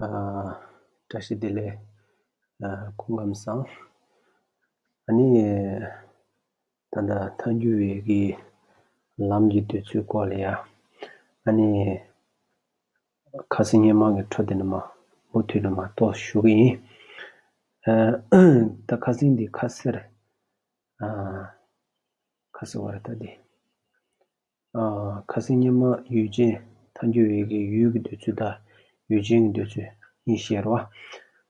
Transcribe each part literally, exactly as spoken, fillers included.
ཨ། བཀྲ་ཤིས་བདེ་ལེགས། ཨ། སྐུ་ཁམས་བཟང་། ཨ་ནི། ད་ལྟ་ཐལ་འགྱུར་བའི་གི་ལམ་གྱི་འདོད་ཚུལ་སྐོར་ལ་ཡ། ཨ་ནི། ཁ་སང་སྔོན་མ་གི་འཕྲོ་དེ་ནས་མ་མུ་མཐུད་ནས་མ་གཏོགས་ཞུ་གི་ཡིན། ཨ། ད་ཁ་སང་འདི་ཁ་སེར། ཨ། ཁ་སེར་བ་རེད་ད་འདི། ཨ། ཁ་སང་སྔོན་མ་ཡུལ་ཅན། ཐལ་འགྱུར་བའི་གི་ཡུལ་གྱི་འདོད་ཚུལ་དང་ཡུལ་ཅན་གྱི་འདོད་ཚུལ་གཉིས་བཤད་རོགས།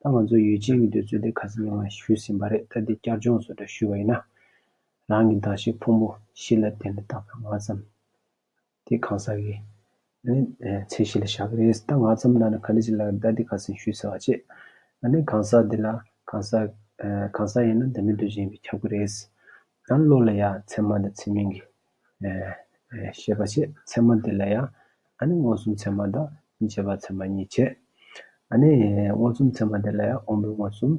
ད་ང་ཚོ་ཡུལ་ཅན་གྱི་འདོད་ཚུལ་དེ་ཁ་སང་སྔོན་མ་ཞུས་ཟིན་པ་རེད། ད་འདི་བསྐྱར་སྦྱོང་བཟོ་འདྲ་ཞུས་པ་ཡིན་ན། རང་གི་གདགས་གཞི་ཕུང་པོ་གཞི་ལ་བརྟེན་ནས་བཏགས་པའི་ངོ་ཙམ། དེ་གང་ཟག་གི་ནི་མཚན་གཞི་ལ་བཞག་གི་རེད། ད་ངོ་ཙམ་ལབ་ན་ག་འདྲ་ཅིག་ལབ་ད་འདི་ཁ་སང་ཞུས་ཚར་བ་བྱས། ཨ་ནི་གང་ཟག་འདི་ལ་གང་ཟག་ཨ། གང་ཟག་ཡིན་ན་འདོད་མིན་འདོད་བཞིན་པས་ཁྱབ་ཀྱི་རེད། ད་བློ་ལ་ཡང་ཚད་མ་དང་ཚད་མིན་གྱི་ཨ། ཨ། ཤེས་པ་བྱས། ཚད་མ་འདི་ལ་ཡང་ཨ་ནི་མངོན་སུམ་ཚད་མ་དང་རྗེས་དཔག་ཚད་མ་གཉིས་བྱས། ཨ་ནི་མངོན་སུམ་ཚད་མ་འདི་ལ་ཡང་དབང་པོའི་མངོན་སུམ།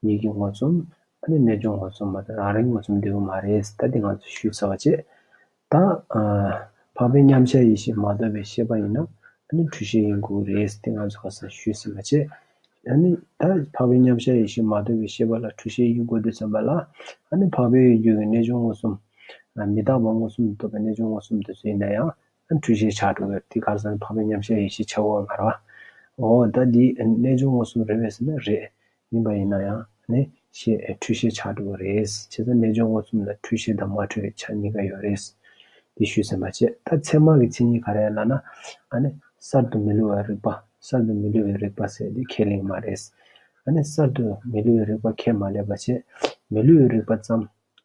ཡིད་ཀྱི་མངོན་སུམ། ཨ་ནི་རྣལ་འབྱོར་མངོན་སུམ་མ་གཏོགས་རང་རིག་མངོན་སུམ་འདུས་ཀྱི་མ་རེད། ད་འདི་ང་ཚོ་ཞུས་ཚར་བ་བྱས། ད། ཨ། འཕགས་པའི་མཉམ་གཞག་ཡེ་ཤེས་མ་རྟོགས་པའི་ཤེས་པ་ཡིན་ན་ཨ་ནི་འཁྲུལ་ཤེས་ཡིན་དགོས་རེད། དེ་ང་ཚོ་ཁ་སང་ཞུས་ཟིན་པ་བྱས། ཨ་ནི་ད་འཕགས་པའི་མཉམ་གཞག་ཡེ་ཤེས་མ་རྟོགས་པའི་ཤེས་པ་ལ་འཁྲུལ་ཤེས་ཡིན་དགོས་དུས་ཙམ་པ་ལ། ཨ་ནི་འཕགས་པའི་ཡུལ་གྱི་རྣལ་འབྱོར་མངོན་སུམ། ཨ། མི་རྟག་པ་མངོན་སུམ་དུ་རྟོགས་པའི་རྣལ་འབྱོར་མངོན་སུམ་དེ་ཚོ་ཡིན་ན་ཡང་ཨ་འཁྲུལ་ཤེས་ཆགས་འགྲོ་གི་རེད། དེ་ག་རེ་ཟེར་ན་འཕགས་པའི་མཉམ་གཞག་ཡེ་ཤེས་ཆགས་འོང་ངར་བ། འོ་ད་འདི་རྣལ་འབྱོར་མངོན་སུམ་རེད་པས་ཟེར་ན་རེད། ཡིན་པ་ཡིན་ན་ཡང་ནི་ཤེས་འཁྲུལ་ཤེས་ཆགས་འགྲོ་གི་རེད། བྱས་ཙང་རྣལ་འབྱོར་མངོན་སུམ་ལ་འཁྲུལ་ཤེས་དང་མ་འཁྲུལ་བའི་ཆ་གཉིས་ཀ་ཡོད་རེད། འདི་ཞུས་ཟིན་པ་བྱས། ད་ཚད་མ་གི་མཚན་ཉིད་ག་རེ་ལབ་ན། ཨ་ནི་གསར་དུ་མི་བསླུ་བའི་རིག་པ། གསར་དུ་མི་བསླུ་བའི་རིག་པ་ཟེར་འདི་ཁས་ལེན་མ་རེད། ཨ་ནི་གསར་དུ་མི་བསླུ་བའི་རིག་པ་ཁས་མ་ལེན་པ་བྱས། མི་བསླུ་བའི་རིག་པ་ཙམ་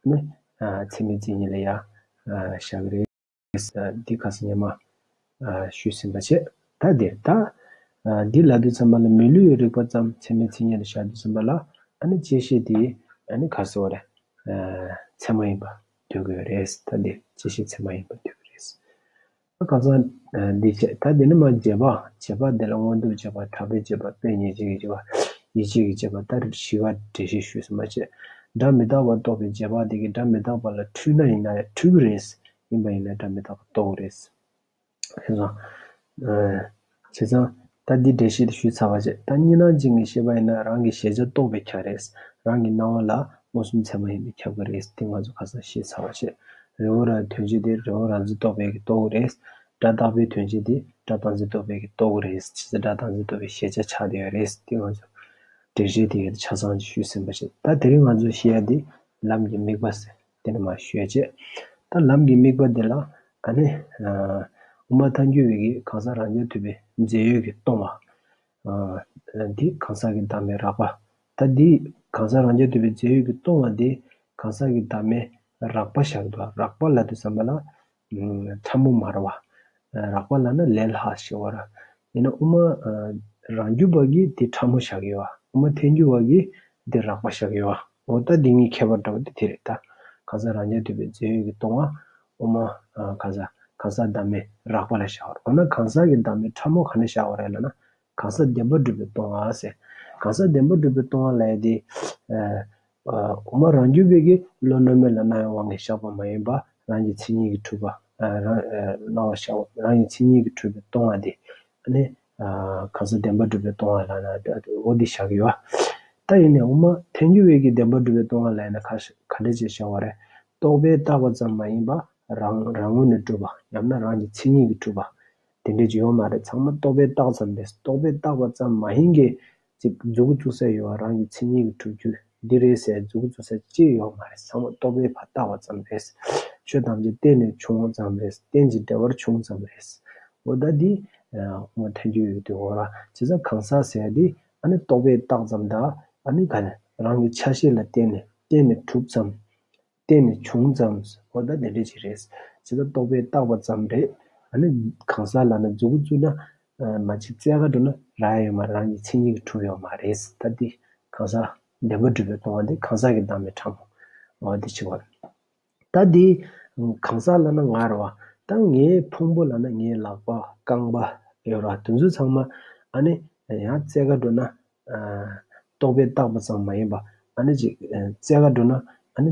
ནི་ཨ་ཚད་མའི་མཚན་ཉིད་ལ་ཡ་ཨ་བཞག་གི་རེད། འདི་ཁ་སང་སྔོན་མ་ཨ་ཞུས་ཟིན་པ་བྱས། ད་འདིར་ད་ཨ་འདི་ལབ་དུས་ཙམ་པ་ལ་མི་བསླུ་བའི་རིག་པ་ཙམ་ཚད་མའི་མཚན་ཉིད་ལ་བཞག་དུས་ཙམ་པ་ལ་ཨ་ནི་བཅད་ཤེས་དེ་ཨ་ནི་ག་རེ་ཟེར་བ་རེད། ཨ་ཚད་མ་ཡིན་པ་འདོད་ཀྱི་ཡོད་རེད། ད་འདིར་བཅད་ཤེས་ཚད་མ་ཡིན་པ་འདོད་ཀྱི་རེད། ད་ཁ་སང་ཨ་འདི་བྱས། ད་འདི་ནི་མ་རྗེས་དཔག་རྗེས་དཔག་འདི་ལ་མངོན་དུ་བྱས་པ། གྲགས་པའི་རྗེས་དཔག་དཔེ་ཉེར་གཅིག་གི་རྗེས་དཔག་ཡིད་ཆེས་ཀྱི་རྗེས་དཔག་ད་བཞི་ག་འགྲེལ་བཤད་ཞུས་ཟིན་པ་བྱས། སྒྲ་མི་རྟག་པ་རྟོགས་པའི་རྗེས་དཔག་དེ་གིས་སྒྲ་མི་རྟག་པ་ལ་འཁྲུལ་ན་ཡིན་ན་ཡང་འཁྲུལ་གྱི་རེད། ཡིན་པ་ཡིན་ན་སྒྲ་མི་རྟག་པ་རྟོགས་ཀྱི་རེད། ཤེས་སོང་། ཨ་བྱས་ཙང་ད་འདི་འགྲེལ་བཤད་དེ་ཞུས་ཚར་བ་བྱས། ད་གཉིས་སྣང་ཅན་གྱི་ཤེས་པ་ཡིན་ན་རང་གི་གཞལ་བྱ་རྟོགས་པས་ཁྱབ་རེད། རང་གི་སྣང་བ་ལ་མངོན་སུམ་ཚད་མ་ཡིན་པས་ཁྱབ་ཀྱི་རེད། དེ་ང་ཚོ་ཁ་སང་ཤེས་ཚར་བ་བྱས། རི་བོ་ར་དོན་བྱེད་དེ་རི་བོ་རང་བཞིན་རྟོགས་པས་ཀྱིས་རྟོགས་ཀྱི་རེད། སྒྲ་རྟག་པའི་དོན་བྱེད་དེ་སྒྲ་རྟག་འཛིན་རྟོགས་པས་ཀྱིས་རྟོགས་ཀྱི་རེད། ཇི་ལྟར་སྒྲ་རྟག་འཛིན་རྟོགས་པའི་གཞལ་བྱ་ཆགས་བསྡད་ཡོད་རེད། དེ་ང་ཚོ་འགྲེལ་བཤད་དེ་ཆ་ཚང་ཞུས་ཟིན་པ་བྱས། ད་དེ་རིང་ང་ཚོ་བཤད་ཡ་དེ་ལམ་གྱི་དམིགས་པ་ཟེར། དེ་ནས་མར་ཞུ་ཡ་བྱས། ད་ལམ་གྱི་དམིགས་པ་འདི་ལ་ཨ་ནི་ཨ་དབུ་མ་ཐལ་འགྱུར་བའི་གི་གང་ཟག་རང་རྐྱ་ཐུབ་པའི་རྫས་ཡོད་ཀྱིས་སྟོང་བ། ཨ་འདི་གང་ཟག་གི་བདག་མེད་རགས་པ། ད་འདི་གང་ཟག་རང་རྐྱ་ཐུབ་པའི་རྫས་ཡོད་ཀྱིས་སྟོང་བ་འདི་གང་ཟག་གི་བདག་མེད་རགས་པ་བཞག་འདུག་རགས་པ་ལབ་དུས་ཙམ་པ་ལ་ཨ་ཕྲ་མོ་མ་རེད་བ། ཨ་རགས་པ་ལབ་ན་ལས་སླ་ཞེས་པ་རེད། ཡིན་ན་དབུ་མ་ཨ་རང་རྒྱུད་པ་གིས་འདི་ཕྲ་མོ་བཞག་གི་ཡོད་བ། དབུ་མ་ཐལ་འགྱུར་བ་གིས་འདི་རགས་པ་བཞག་གི་ཡོད་བ། འོ་ད་འདི་གཉིས་ཁྱད་པར་འདྲ་བོ་དེ་དེ་རེད་ད། གང་ཟག་རང་རྐྱ་ཐུབ་པའི་རྫས་ཡོད་ཀྱིས་སྟོང་བ། དབུ་མ་ཨ་གང་ཟག་གང་ཟག་བདག་མེད་རགས་པ་ལ་བཞག་པ་རེད། འོ་ན་གང་ཟག་གི་བདག་མེད་ཕྲ་མོ་ག་ནས་བཞག་པ་རེད་ལབ་ན། གང་ཟག་བདེན་པར་གྲུབ་པས་སྟོང་བ་ཟེར། གང་ཟག་བདེན་པར་གྲུབ་པས་སྟོང་བ་ལབ་ཡ་དེ། ཨ་ཨ་དབུ་མ་རང་རྒྱུད་པའི་གི་བློ་རྣོ་མེད་ལ་སྣང་བའི་དབང་གིས་བཞག་པ་མ་ཡིན་པ། རང་གི་མཚན་ཉིད་ཀྱིས་གྲུབ་པ། ཨ་རང་ཨ་སྣང་བ་བཞག་པ་རང་གི་མཚན་ཉིད་ཀྱིས་གྲུབ་པས་སྟོང་བ་དེ། ཨ་ནི་ཨ་གང་ཟག་བདེན་པར་གྲུབ་པས་སྟོང་བ་ལབ་ན་འོ་འདི་བཞག་གི་ཡོད། ད་ཡིན་ནའི་དབུ་མ་ཐལ་འགྱུར་བའི་གི་བདེན་པར་གྲུབ་པས་སྟོང་བ་ལབ་ཡིན་ན་ག་ག་འདྲ་ཅིག་བཞག་པ་རེད། རྟོག་པས་བཏགས་པ་ཙམ་མ་ཡིན་པ་རང་རང་ངོས་ནས་གྲུབ་པ། ཡང་ན་རང་གི་མཚན་ཉིད་ཀྱིས་གྲུབ་པ། དེ་འདྲ་ཅིག་ཡོད་མ་རེད། ཚང་མ་རྟོག་པས་བཏགས་ཙམ་རེད། རྟོག་པས་བཏགས་པ་ཙམ་མ་ཡིན་གྱི་ཅིག་མཛུབ་གུ་བཙུགས་ས་ཡོད་པ་རང་གི་མཚན་ཉིད་ཀྱིས་གྲུབ་རྒྱུ་འདི་རེད་ཟེར་མཛུབ་གུ་བཙུགས་ས་ཅིག་ཡོད་མ་རེད། ཚང་མ་རྟོག་པས་ཕར་བཏགས་པ་ཙམ་རེད། ཆོས་ཐམས་ཅད་རྟེན་ནས་བྱུང་བ་ཙམ་རེད། རྟེན་ཅིང་འབྲེལ་བར་བྱུང་ཙམ་རེད། འོ་ད་འདི་དབུ་མ་ཐལ་འགྱུར་ཡོད་དུས་འོ་ར་བྱས་ཙང་གང་ཟག་ཟེར་ཡ་འདི་ཨ་ནི་རྟོག་པས་བཏགས་ཙམ་དང་ཨ་ནི་ག་ནས་རང་གི་ཆ་ཤས་ལ་བརྟེན་ནས་རྟེན་ནས་གྲུབ་ཙམ། བརྟེན་ནས་བྱུང་ཙམ། འོ་ད་དེ་འདྲ་ཅིག་རེད། ཇི་ལྟར་རྟོག་པས་བཏགས་པ་ཙམ་རེད། ཨ་ནི་གང་ཟག་ལབ་ན་མཛུབ་གུ་བཙུགས་ན་ཨ་མ་གཅིག་རྩེ་ག་འགྲོ་ན་རག་ཡ་ཡོད་མ་རེད། རང་གི་མཚན་ཉིད་ཀྱིས་གྲུབ་ཡོད་མ་རེད། ད་འདི་གང་ཟག་བདེན་པར་གྲུབ་པས་སྟོང་བ་འདི་གང་ཟག་གི་བདག་མེད་ཕྲ་མོ། འོ་འདི་ཅིག་བ། ད་འདི་གང་ཟག་ལབ་ན་ང་རེད་བ། ད་ངའི་ཕུང་པོ་ལབ་ན་ངའི་ལག་པ་རྐང་པ་ཡོད་ར། དེ་ཚོ་ཚང་མ་ཨ་ནི་ཡང་རྩེ་ག་འགྲོ་ན། ཨ་རྟོག་པས་བཏགས་པ་ཙམ་མ་ཡིན་པ། ཨ་ནི་ཅིག་ཨ་རྩེ་ག་འགྲོ་ན་ཨ་ནི་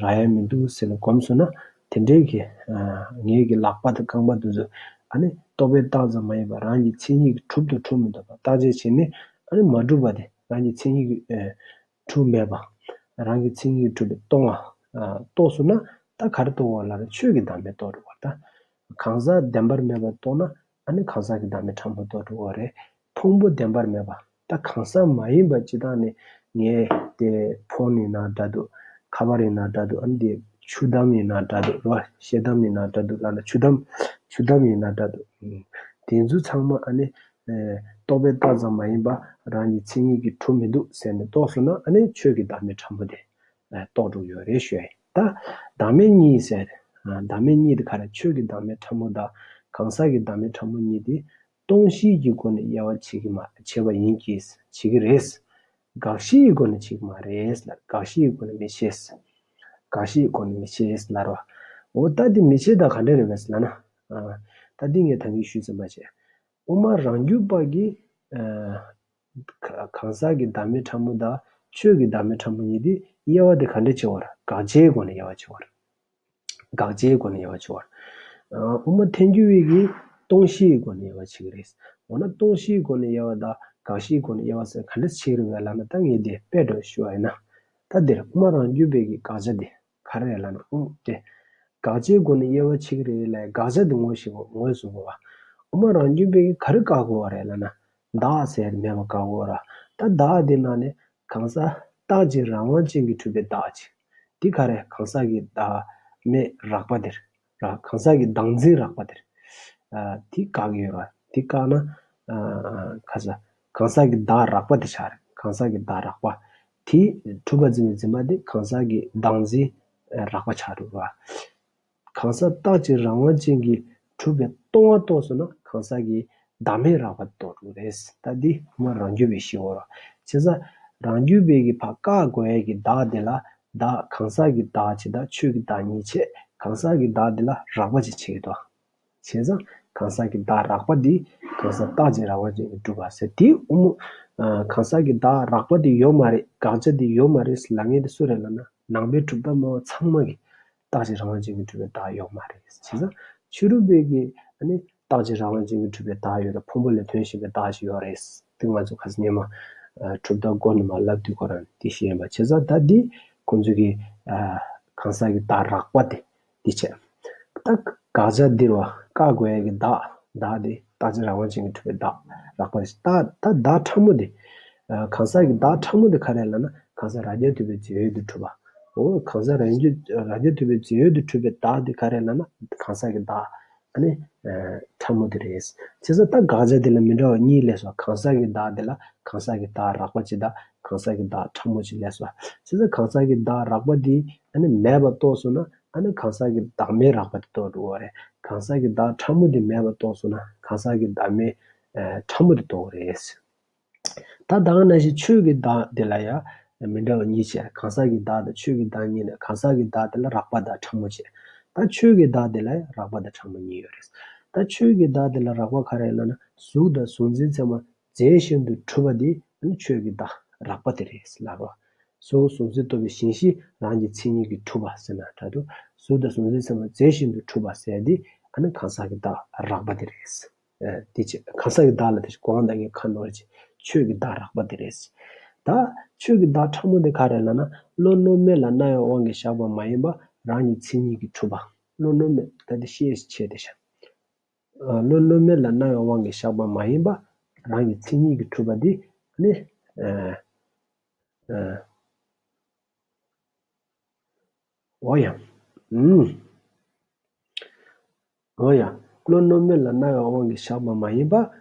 རག་ཡ་མི་འདུག་ཟེར་ནས་གོམས་སོང་ན། དེ་འདྲའི་གི་ཨ་ངའི་གི་ལག་པ་དང་རྐང་པ་དེ་ཚོ་ ཨ་ནི་རྟོག་པས་བཏགས་ཙམ་མ་ཡིན་པ་རང་གི་མཚན་ཉིད་ཀྱིས་གྲུབ་དང་གྲུབ་མི་འདུག་པ་བརྟག་དཔྱད་བྱས་ནས། ཨ་ནི་མ་གྲུབ་པ་དེ་རང་གི་མཚན་ཉིད་ཀྱིས་ཨེ་གྲུབ་མེད་པ། རང་གི་མཚན་ཉིད་ཀྱིས་གྲུབ་པའི་སྟོང་པ་རྟོགས་སོང་ན། ད་ག་རེ་རྟོགས་པ་ལབ་ན་ཆོས་ཀྱི་བདག་མེད་རྟོགས་འགྲོ་བ། ད་གང་ཟག་བདེན་པར་མེད་པ་རྟོགས་ན། ཨ་ནི་གང་ཟག་གི་བདག་མེད་ཕྲ་མོ་རྟོགས་འགྲོ་བ་རེད། ཕུང་པོ་བདེན་པར་མེད་པ། ད་གང་ཟག་མ་ཡིན་པ་སྤྱིར་བཏང་ནས་ངས་དེ་ཕོན་ཡིན་ན་འདྲ་འདུག་ཁ་པར་ཡིན་ན་འདྲ་འདུག་ཨ་ནི་དེ་ཆུ་དམ་ཡིན་ན་འདྲ་འདུག་རེད་བ། ཤེལ་དམ་ཡིན་ན་འདྲ་འདུག་ལབ་ན་ཆུ་དམ། ཆུ་དམ་ཡིན་ན་འདྲ་འདུག་དེ་ཚོ་ཚང་མ་ཨ་ནི་རྟོག་པས་བཏགས་ཙམ་མ་ཡིན་པ་རང་གི་མཚན་ཉིད་ཀྱིས་གྲུབ་མི་འདུག་ཟེར་ནས་རྟོགས་སོང་ན། ཨ་ནི་ཆོས་ཀྱི་བདག་མེད་ཕྲ་མོ་དེ་རྟོགས་འགྲོ་ཡོད་རེད་ཞུ་ཡ་ཡིན། ད་བདག་མེད་གཉིས་ཟེར། བདག་མེད་གཉིས་དེ་ག་རེ། ཆོས་ཀྱི་བདག་མེད་ཕྲ་མོ་དང་གང་ཟག་གི་བདག་མེད་ཕྲ་མོ་གཉིས་དེ་སྟོང་གཞིའི་སྒོ་ནས་དབྱེ་བ་ཕྱེ་གི་མ་ཕྱེ་བ་ཡིན་གྱི། ཕྱེ་གི་རེད། དགག་གཞིའི་སྒོ་ནས་ཕྱེ་གི་མ་རེད་ལ། དགག་གཞིའི་སྒོ་ནས་མི་ཕྱེ། དགག་གཞིའི་སྒོ་ནས་མི་ཕྱེ་ལབ་རོ། འོ་ད་འདི་མི་ཕྱེ་ད་ག་འདྲ་རེད་པས་ལབ་ན། ད་འདི་ངས་ད་གིན་ཞུས་ཚར་བ་བྱས། དབུ་མ་རང་རྒྱུད་པ་གི་གང་ཟག་གི་བདག་མེད་ཕྲ་མོ་དང་ཆོས་ཀྱི་བདག་མེད་ཕྲ་མོ་གཉིས་དེ་དབྱེ་བ་དེ་ག་འདྲ་ཕྱེ་བ་རེད། དགག་བྱའི་སྒོ་ནས་དབྱེ་བ་ཕྱེ་བ་རེད། དགག་བྱའི་སྒོ་ནས་དབྱེ་བ་ཕྱེ་བ་རེད། དབུ་མ་ཐལ་འགྱུར་བའི་གིས་སྟོང་གཞིའི་སྒོ་ནས་དབྱེ་བ་ཕྱེ་གི་རེད། འོ་ན་སྟོང་གཞིའི་སྒོ་ནས་དབྱེ་བ་དང་དགག་གཞིའི་སྒོ་ནས་དབྱེ་བ་ཟེར་ག་འདྲ་ཕྱེ་གི་རེད་པས་ལབ་ན། ད་ངས་དེ་དཔེ་འདྲ་ཞུ་བ་ཡིན་ན། ད་འདིར་དབུ་མ་རང་རྒྱུད་པའི་གི་དགག་བྱ་དེ་ག་རེ་རེད་ལབ་ན། དབུ་དེ་དགག་བྱའི་སྒོ་ནས་དབྱེ་བ་ཕྱེ་གི་རེད་ལབ། དགག་བྱ་དེ་ངོས་ཤེས་དགོས། ངོས་བཟུང་དགོས་པ། དབུ་མ་རང་རྒྱུད་པའི་གི་ག་རེ་བཀག་དགོས་པ་རེད་ལབ་ན། བདག་ཟེར་མེད་པ་བཀག་དགོས་ར། ད་བདག་དེ་ནང་ནས་གང་ཟག་རྟག་གཅིག་རང་དབང་ཅན་གྱིས་གྲུབ་པའི་བདག་ཅིག་དེ་ག་རེ། གང་ཟག་གི་བདག་མེད་རགས་པ་དེ་ར། གང་ཟག་གི་བདག་འཛིན་རགས་པ་དེ་ར། དེ་བཀག་གི་ཡོད་ར། དེ་བཀག་ན་ག་ས་གང་ཟག་གི་བདག་རགས་པ་དེ་ཆགས་རེད། གང་ཟག་གི་བདག་རགས་པ་དེ་གྲུབ་པ་འཛིན་པའི་འཛིན་པ་དེ་གང་ཟག་གི་བདག་འཛིན་རགས་པ་ཆགས་འགྲོ་ར། གང་ཟག་རྟག་གཅིག་རང་དབང་ཅན་གྱིས་གྲུབ་པའི་སྟོང་པ་རྟོགས་སོང་ན་གང་ཟག་གི་བདག་མེད་རགས་པ་རྟོགས་འགྲོ་རེད། ད་འདི་དབུ་མ་རང་རྒྱུད་པའི་གཞི་བོ་ར། བྱས་ཙང་རང་རྒྱུད་པའི་གི་ཕར་བཀག་དགོས་ཡས་ཀྱི་བདག་དེ་ལ། བདག་གང་ཟག་གི་བདག་གཅིག་དང་ཆོས་ཀྱི་བདག་གཉིས་བྱས། གང་ཟག་གི་བདག་དེ་ལ་རགས་པ་ཅིག་བྱེད་ཀྱི་འདུག་བྱས་ཙང་གང་ཟག་གི་བདག་རགས་པ་འདི་གང་ཟག་རྟག་གཅིག་རང་དབང་ཅན་གྱིས་གྲུབ་པ་ཟེར། དེ་དབུ་མ། གང་ཟག་གི་བདག་རགས་པ་འདི་ཡོད་མ་རེད། དགག་བྱ་འདི་ཡོད་མ་རེད་ལབ་མཁན་དེ་སུ་རེད་ལབ་ན། ནང་པའི་གྲུབ་མཐའ་སྨྲ་བ་ཚང་མ་གིས་རྟག་གཅིག་རང་དབང་ཅན་གྱིས་གྲུབ་པའི་བདག་ཡོད་མ་རེད། བྱས་ཙང་ཕྱི་རོལ་པའི་གི་ཨ་ནི་རྟག་གཅིག་རང་དབང་ཅན་གྱིས་གྲུབ་པའི་བདག་ཡོད་ར། ཕུང་པོ་ལས་ཐོན་བཞིན་པའི་བདག་ཅིག་ཡོད་རེད། དེ་ང་ཚོ་ཁ་སང་སྔོན་མ་གྲུབ་མཐའ་སྒོ་ནས་མར་ལབ་དུས་ཁོ་རང་དེ་བཤད་ཡིན་པ། བྱས་ཙང་ད་འདི་ཁོང་ཚོ་གི་གང་ཟག་གི་བདག་རགས་པ་དེ། དེ་བྱས། ད་དགག་བྱ་འདིར་བ་བཀག་དགོས་ཡ་གི་བདག་བདག་དེ་རྟག་གཅིག་རང་དབང་ཅན་གྱིས་གྲུབ་པའི་བདག་རགས་པ་རེད། ད་ད་བདག་ཕྲ་མོ་དེ། གང་ཟག་གི་བདག་ཕྲ་མོ་དེ་ག་རེ་ལབ་ན། གང་ཟག་རབ་འབྱམས་ཐོབ་པའི་རྫས་ཡོད་དུ་གྲུབ་པ། འོ་གང་ཟག་རབ་འབྱམས་རབ་འབྱམས་ཐོབ་པའི་རྫས་ཡོད་དུ་གྲུབ་པའི་བདག་དེ་ག་རེ་ལབ་ན། གང་ཟག་གི་བདག་ཨ་ནི་ཕྲ་མོ་དེ་རེད། བྱས་ཙང་ད་དགག་བྱ་དེ་ལ་མི་འདྲ་བ་གཉིས་སླེབས་སོང་། གང་ཟག་གི་བདག་དེ་ལ་གང་ཟག་གི་བདག་རགས་པ་ཅིག་དང་གང་ཟག་གི་བདག་ཕྲ་མོ་ཅིག་སླེབས་སོང་། བྱས་ཙང་གང་ཟག་གི་བདག་རགས་པ་དེ་ཨ་ནི་མེད་པ་རྟོགས་སོང་ན། ཨ་ནི་གང་ཟག་གི་བདག་མེད་རགས་པ་དེ་རྟོགས་འགྲོ་བ་རེད། གང་ཟག་གི་བདག་ཕྲ་མོ་དེ་མེད་པ་རྟོགས་སོང་ན་གང་ཟག་གི་བདག་མེད་ཕྲ་མོ་དེ་རྟོགས་རེད། ད་ད་ག་ནང་བཞིན་ཆོས་ཀྱི་བདག་དེ་ལ་ཡང་མི་འདྲ་བ་གཉིས་བྱས། གང་ཟག་གི་བདག་དང་ཆོས་ཀྱི་བདག་གཉིས་ནས་གང་ཟག་གི་བདག་དེ་ལ་རགས་པ་དང་ཕྲ་མོ་བྱས། ད་ཆོས་ཀྱི་བདག་དེ་ལ་ཡང་རགས་པ་དང་ཕྲ་མོ་གཉིས་ཡོད་རེད། ད་ཆོས་ཀྱི་བདག་དེ་ལ་རགས་པ་ག་རེ་ལབ་ན། གཟུགས་དང་གཟུགས་འཛིན་ཚད་མ་རྫས་གཞན་དུ་གྲུབ་པ་དེ་ནི་ཆོས་ཀྱི་བདག་རགས་པ་དེ་རེད་ལབ་རོ། གཟུགས་གཟུགས་འཛིན་རྟོག་པའི་ཞེན་གཞི་རང་གི་མཚན་ཉིད་ཀྱིས་གྲུབ་པ་ཟེར་ན་འདྲ་འདུག་གཟུགས་དང་གཟུགས་འཛིན་ཚད་མ་རྫས་གཞན་དུ་གྲུབ་པ་ཟེར་དེ་ཨ་ནི་གང་ཟག་གི་བདག་རགས་པ་དེ་རེད། ཨ་དེ་ཆོས་གང་ཟག་གི་བདག་ལ་དེ་གོང་དང་ངས་ཁ་ནོར་ཆེ། ཆོས་ཀྱི་བདག་རགས་པ་དེ་རེད། ད་ཆོས་ཀྱི་བདག་ཕྲ་མོ་དེ་ག་རེ་ལབ་ན། བློ་རྣོ་མེད་ལ་རྣ་བའི་དབང་གིས་བཞག་པ་མ་ཡིན་པ་རང་གི་མཚན་ཉིད་ཀྱིས་གྲུབ་པ། བློ་རྣོ་མེད་ད་དེ་ཤེས་བྱས་དེ་བཞག་བློ་རྣོ་མེད་ལ་རྣ་བའི་དབང་གིས་བཞག་པ་མ་ཡིན་པ་རང་གི་མཚན་ཉིད་ཀྱིས་གྲུབ་པ་འདི་ནི། ཨ་ཨ་འོ་ཡ། ཨུམ། འོ་ཡ། བློ་རྣོ་མེད་ལ་རྣ་བའི་དབང་གིས་བཞག་པ་མ་ཡིན་པ་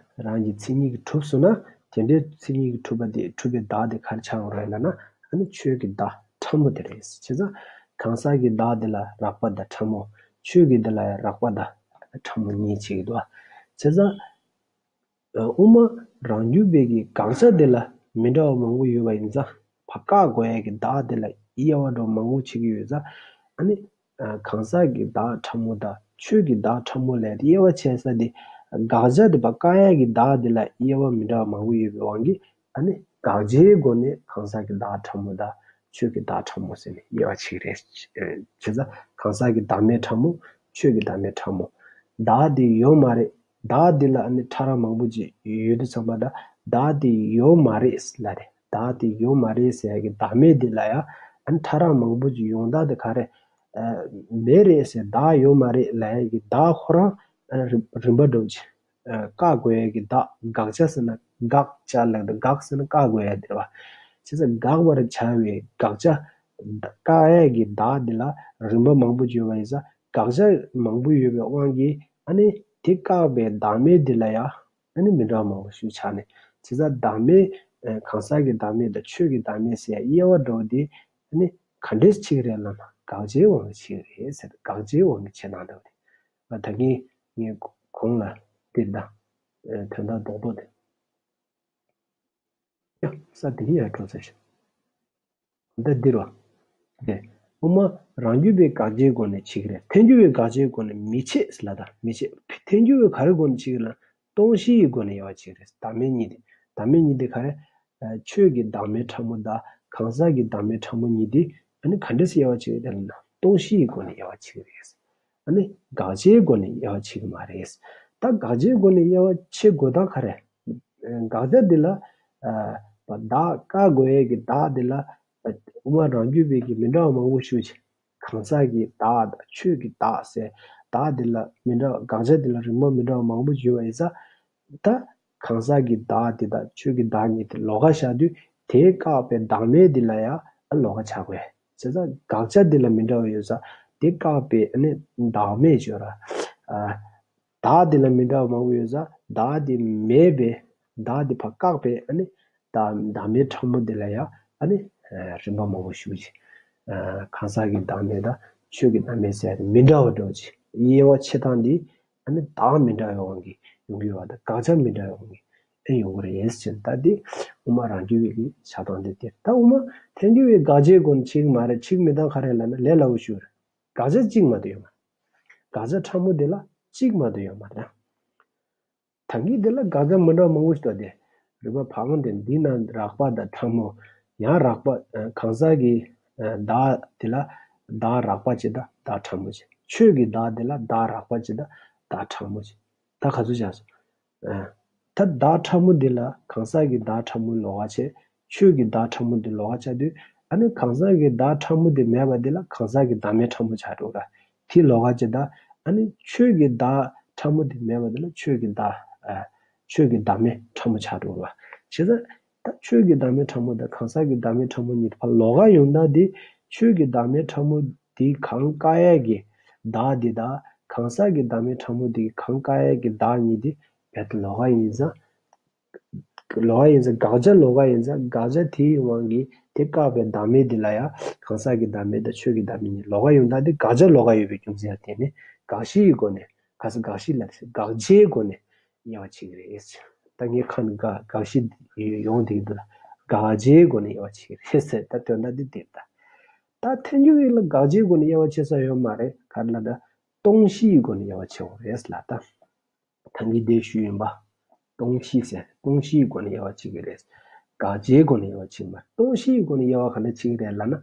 རང་གི་མཚན་ཉིད་ཀྱིས་གྲུབ་སོང་ན། དེ་འདྲའི་མཚན་ཉིད་ཀྱིས་གྲུབ་པ་དེ་གྲུབ་པའི་བདག་དེ་ག་རེ་ཆགས་ཡོད་རེད་ལབ་ན། ཨ་ནི་ཆོས་ཀྱི་བདག་ཕྲ་མོ་དེ་རེད། བྱས་ཙང་གང་ཟག་གི་བདག་དེ་ལ་རགས་པ་དང་ཕྲ་མོ། ཆོས་ཀྱི་དེ་ལ་ཡང་རགས་པ་དང་ཕྲ་མོ་གཉིས་བྱེད་ཀྱི་འདུག་བྱས་ཙང་། དབུ་མ་རང་རྒྱུད་པའི་གི་དགག་བྱ་དེ་ལ་མི་འདྲ་བ་མང་པོ་ཡོད་པ་ཡིན་ཙང་། ཕར་བཀག་དགོས་ཡས་ཀྱི་བདག་དེ་ལ་དབྱེ་བ་འདྲ་མང་པོ་བྱེད་ཀྱི་ཡོད་ཙང་། ཨ་ནི་གང་ཟག་གི་བདག་ཕྲ་མོ་དང་ཆོས་ཀྱི་བདག་ཕྲ་མོ་ལབ་དེ་དབྱེ་བ་ཕྱེ་ས་དེ། དགག་བྱ་དེ་ཕར་བཀག་ཡས་ཀྱི་བདག་དེ་ལ་དབྱེ་བ་མི་འདྲ་བ་མང་པོ་ཡོད་པའི་དབང་གིས། ཨ་ནི་དགག་བྱའི་སྒོ་ནས་གང་ཟག་གི་བདག་ཕྲ་མོ་དང་ཆོས་ཀྱི་བདག་ཕྲ་མོ་ཟེར་ནས་དབྱེ་བ་ཕྱེ་གི་རེད། བྱས་ཙང་གང་ཟག་གི་བདག་མེད་ཕྲ་མོ། ཆོས་ཀྱི་བདག་མེད་ཕྲ་མོ། བདག་དེ་ཡོད་མ་རེད། བདག་འདི་ལ་ཨ་ནི་ཕྲ་རགས་མང་པོ་ཅིག་ཡོད་དུས་ཙམ་པ་ད་བདག་འདི་ཡོད་མ་རེད་ལབ་རེད། བདག་འདི་ཡོད་མ་རེད་ཟེར་ཡ་གི་བདག་མེད་འདི་ལ་ཡ་ཨ་ནི་ཕྲ་རགས་མང་པོ་ཅིག་ཡོང་སྟངས་དེ་ག་རེ། མེད་རེད་ཟེར་བདག་ཡོད་མ་རེད་ལབ་ཡ་གི་བདག་ཁོ་རང་ཨ་ནི་རིམ་རིམ་པ་འགྲོ་ཅིག་བཀག་དགོས་ཡ་གི་བདག་དགག་བྱ་ཟེར་ན་དགག་བྱ་ལབ་ཀྱི་འདུག་དགག་ཟེར་ན་བཀག་དགོས་ཡ་དེ་རེད་བ། བྱས་ཙང་དགག་པར་བྱ་བའི་དགག་བྱ། བཀག་ཡ་གི་བདག་འདི་ལ་རིམ་པ་མང་པོ་ཅིག་ཡོད་པ་ཡིན་ཙང་དགག་བྱ་མང་པོ་ཡོད་པའི་དབང་གིས་ཨ་ནི་དེ་བཀག་པའི་བདག་མེད་འདི་ལ་ཡང་ཨ་ནི་མི་འདྲ་བ་མང་པོ་ཞིག་ཆགས་ནས། བྱས་ཙང་བདག་མེད་གང་ཟག་གི་བདག་མེད་དང་ཆོས་ཀྱི་བདག་མེད་ཟེར་ཡ་དབྱེ་བ་འདྲ་བོ་དེ་ཨ་ནི་ག་འདྲས་ཕྱེ་གི་རེད་ལབ་ན་དགག་བྱའི་དབང་གིས་ཕྱེ་གི་རེད་ཟེར། དགག་བྱའི་དབང་གིས་ཕྱེ་སྟངས་འདྲ་བོ་དེ། ད་གིན་ངས་གོང་ལ་འདིར་ད་དོན་དག་རྡོག་རྡོག་དེ། ཡ་ས་དེ་གི་ཡར་འགྲོ་ཚར་ཤག་ད་འདིར་བ། དེ་དབུ་མ་རང་རྒྱུད་པའི་དགག་བྱའི་སྒོ་ནས་ཕྱེ་གི་རེད། ཐལ་འགྱུར་བའི་དགག་བྱའི་སྒོ་ནས་མི་ཕྱེ་ལབ་ད་མི་ཕྱེ། ཐལ་འགྱུར་བའི་ག་རེ་སྒོ་ནས་ཕྱེ་གི་ལབ་ན་སྟོང་གཞིའི་སྒོ་ནས་དབྱེ་བ་ཕྱེ་གི་རེད། བདག་མེད་གཉིས་དེ། བདག་མེད་གཉིས་དེ་ག་རེ། ཆོས་ཀྱི་བདག་མེད་ཕྲ་མོ་དང་གང་ཟག་གི་བདག་མེད་ཕྲ་མོ་གཉིས་དེ་ཨ་ནི་ག་འདྲས་སེ་དབྱེ་བ་ཕྱེ་གི་རེད་ལབ་ན་སྟོང་གཞིའི་སྒོ་ནས་དབྱེ་བ་ཕྱེ་གི་རེད། ཨ་ནི་དགག་བྱའི་སྒོ་ནས་དབྱེ་བ་ཕྱེ་གི་མ་རེད། ད་དགག་བྱའི་སྒོ་ནས་དབྱེ་བ་ཕྱེ་དགོས་སྟངས་ག་རེ། དགག་བྱ་འདི་ལ་ཨ་བདག་བཀག་དགོས་ཡས་ཀྱི་བདག་འདི་ལ་དབུ་མ་རང་རྒྱུད་པའི་གི་མི་འདྲ་བ་མང་པོ་ཞིག་ཅིག་གང་ཟག་གི་བདག་དང་ཆོས་ཀྱི་བདག་ཟེར། བདག་འདི་ལ་མི་འདྲ་བ་དགག་བྱ་འདི་ལ་རིམ་པ་མི་འདྲ་བ་མང་པོ་ཞིག་ཡོད་པ་ཡིན་ཙང་། ད་གང་ཟག་གི་བདག་དེ་དང་ཆོས་ཀྱི་བདག་གཉིས་དེ་ལོགས་ཀ་བཞག་དུས་དེས་བཀག་པའི་བདག་མེད་འདི་ལ་ཡང་ལོགས་ཀ་བྱ་དགོས། བྱས་ཙང་དགག་བྱ་འདི་ལ་མི་འདྲ་བ་ཡོད་ཙང་དེ་བཀག་པའི་ཨ་ནི་བདག་མེད་བརྗོད་ར། ཨ། བདག་དེ་ལ་མི་འདྲ་བ་མང་པོ་ཡོད་ཙང་བདག་དེ་མེད་པའི་བདག་དེ་ཕར་བཀག་པའི་ཨ་ནི་བདག་བདག་མེད་ཕྲ་མོ་འདི་ལ་ཡང་ཨ་ནི་རིམ་པ་མང་པོ་ཞུགས་ཤིང་། གང་ཟག་གི་བདག་མེད་དང་ཆོས་ཀྱི་བདག་མེད་ཟེར་ཡ་དེ་མི་འདྲ་བ་འདྲ་བོ་ཅིག་དབྱེ་བ་ཕྱེ་སྟངས་འདི། ཨ་ནི་བདག་མི་འདྲ་བའི་དབང་གིས་ཡོང་གི་ཡོད་པ་དང་དགག་བྱ་མི་འདྲ་བའི་དབང་གིས་ཨེ་ཡོང་གི་རེད་ཟེར། ད་འདི་དབུ་མ་རང་རྒྱུད་པའི་གི་བྱ་སྟངས་དེ་སྟེ། ད་དབུ་མ་ཐལ་འགྱུར་བའི་དགག་བྱའི་སྒོ་ནས་ཕྱེ་གི་མ་རེད། ཕྱེ་གི་མེད་སྟངས་ག་རེ་ལབ་ན་ལས་སླ་པོ་ཞིག་རེད། དགག་བྱ་གཅིག་མ་གཏོགས་ཡོད་མ་རེད། དགག་བྱ་ཕྲ་མོ་དེ་ལ་གཅིག་མ་གཏོགས་ཡོད་མ་རེད། ད་གིན་དེ་ལ་དགག་བྱ་མི་འདྲ་བ་མང་པོ་ཞིག་འདུག་སྟེ། རིགས་པ་བག་དེ་འདི་ན་རགས་པ་དང་ཕྲ་མོ། ཡང་རགས་པ་གང་ཟག་གི་བདག་དེ་ལ་བདག་རགས་པ་ཅིག་དང་བདག་ཕྲ་མོ་ཅིག་ཆོས་ཀྱི་བདག་དེ་ལ་བདག་རགས་པ་ཅིག་དང་བདག་ཕྲ་མོ་ཅིག་ད་ག་ཚོད་ཆགས་སོང་། ཨ། ད་བདག་ཕྲ་མོ་འདི་ལ་གང་ཟག་གི་བདག་ཕྲ་མོ་ལོགས་ཀ་བྱས། ཆོས་ཀྱི་བདག་ཕྲ་མོ་འདི་ལོགས་ཀ་བྱ་དུས། ཨ་ནི་གང་ཟག་གི་བདག་ཕྲ་མོ་འདི་མེད་པ་འདི་ལ་གང་ཟག་གི་བདག་མེད་ཕྲ་མོ་ཆགས་འགྲོ་ར། དེ་ལོགས་ཀ་བྱས། ད་ཨ་ནི་ཆོས་ཀྱི་བདག་ཕྲ་མོ་འདི་མེད་པ་འདི་ལ་ཆོས་ཀྱི་བདག་ཨ། ཆོས་ཀྱི་བདག་མེད་ཕྲ་མོ་ཆགས་འགྲོ་ར། བྱས་ཙང་ད་ཆོས་ཀྱི་བདག་མེད་ཕྲ་མོ་དང་གང་ཟག་གི་བདག་མེད་ཕྲ་མོ་གཉིས་ཕར་ལོགས་ཀ་ཡོང་ད་འདི། ཆོས་ཀྱི་བདག་མེད་ཕྲ་མོ་འདི་གང་བཀག་ཡས་ཀྱི་བདག་འདི་དང་གང་ཟག་གི་བདག་མེད་ཕྲ་མོ་འདི་གང་བཀག་ཡས་ཀྱི་བདག་གཉིས་འདི་རྦད་དེ་ལོགས་ཀ་ཡིན་ཙང་། ལོགས་ཀ་ཡིན་ཙང་དགག་བྱ་ལོགས་ཀ་ཡིན་ཙང་དགག་བྱ་དེའི་དབང་གིས་དེ་བཀག་པའི་བདག་མེད་འདི་ལ་ཡང་གང་ཟག་གི་བདག་མེད་དང་ཆོས་ཀྱི་བདག་མེད་གཉིས་ལོགས་ཀ་ཡོང་ད་འདི་དགག་བྱ་ལོགས་ཀ་ཡོད་པའི་རྒྱུ་མཚན་ལ་བརྟེན་ནས་དགག་གཞི་ཡི་སྒོ་ནས། ག་ས་དགག་གཞི་ལ་དགག་བྱའི་སྒོ་ནས་དབྱེ་བ་ཕྱེ་གི་རེད། ད་ངས་ཁ་ནས་དགག་དགག་གཞི་ཡོང་དེ་འདུག་ལ། དགག་བྱའི་སྒོ་ནས་དབྱེ་བ་ཕྱེ་གི་རེད་ཟེར། ད་དོན་དག་འདི་དེ་ད། ད་ཐལ་འགྱུར་ཡིན་ལ་དགག་བྱའི་སྒོ་ནས་དབྱེ་བ་ཕྱེ་ས་ཡོད་མ་རེད། ག་རེ་ལབ་ན་སྟོང་གཞི་ཡི་སྒོ་ནས་དབྱེ་བ་ཕྱེ་དགོས་རེད་ལ། ད་ད་གིན་དེ་ཞུས་ཡིན་པ། སྟོང་གཞི་ཟེར་སྟོང་གཞིའི་སྒོ་ནས་དབྱེ་བ་ཕྱེ་གི་རེད། དགག་བྱའི་སྒོ་ནས་དབྱེ་བ་ཕྱེ་གི་མ་རེད། སྟོང་གཞིའི་སྒོ་ནས་དབྱེ་བ་ག་འདྲ་ཕྱེ་གི་རེད་ལབ་ན།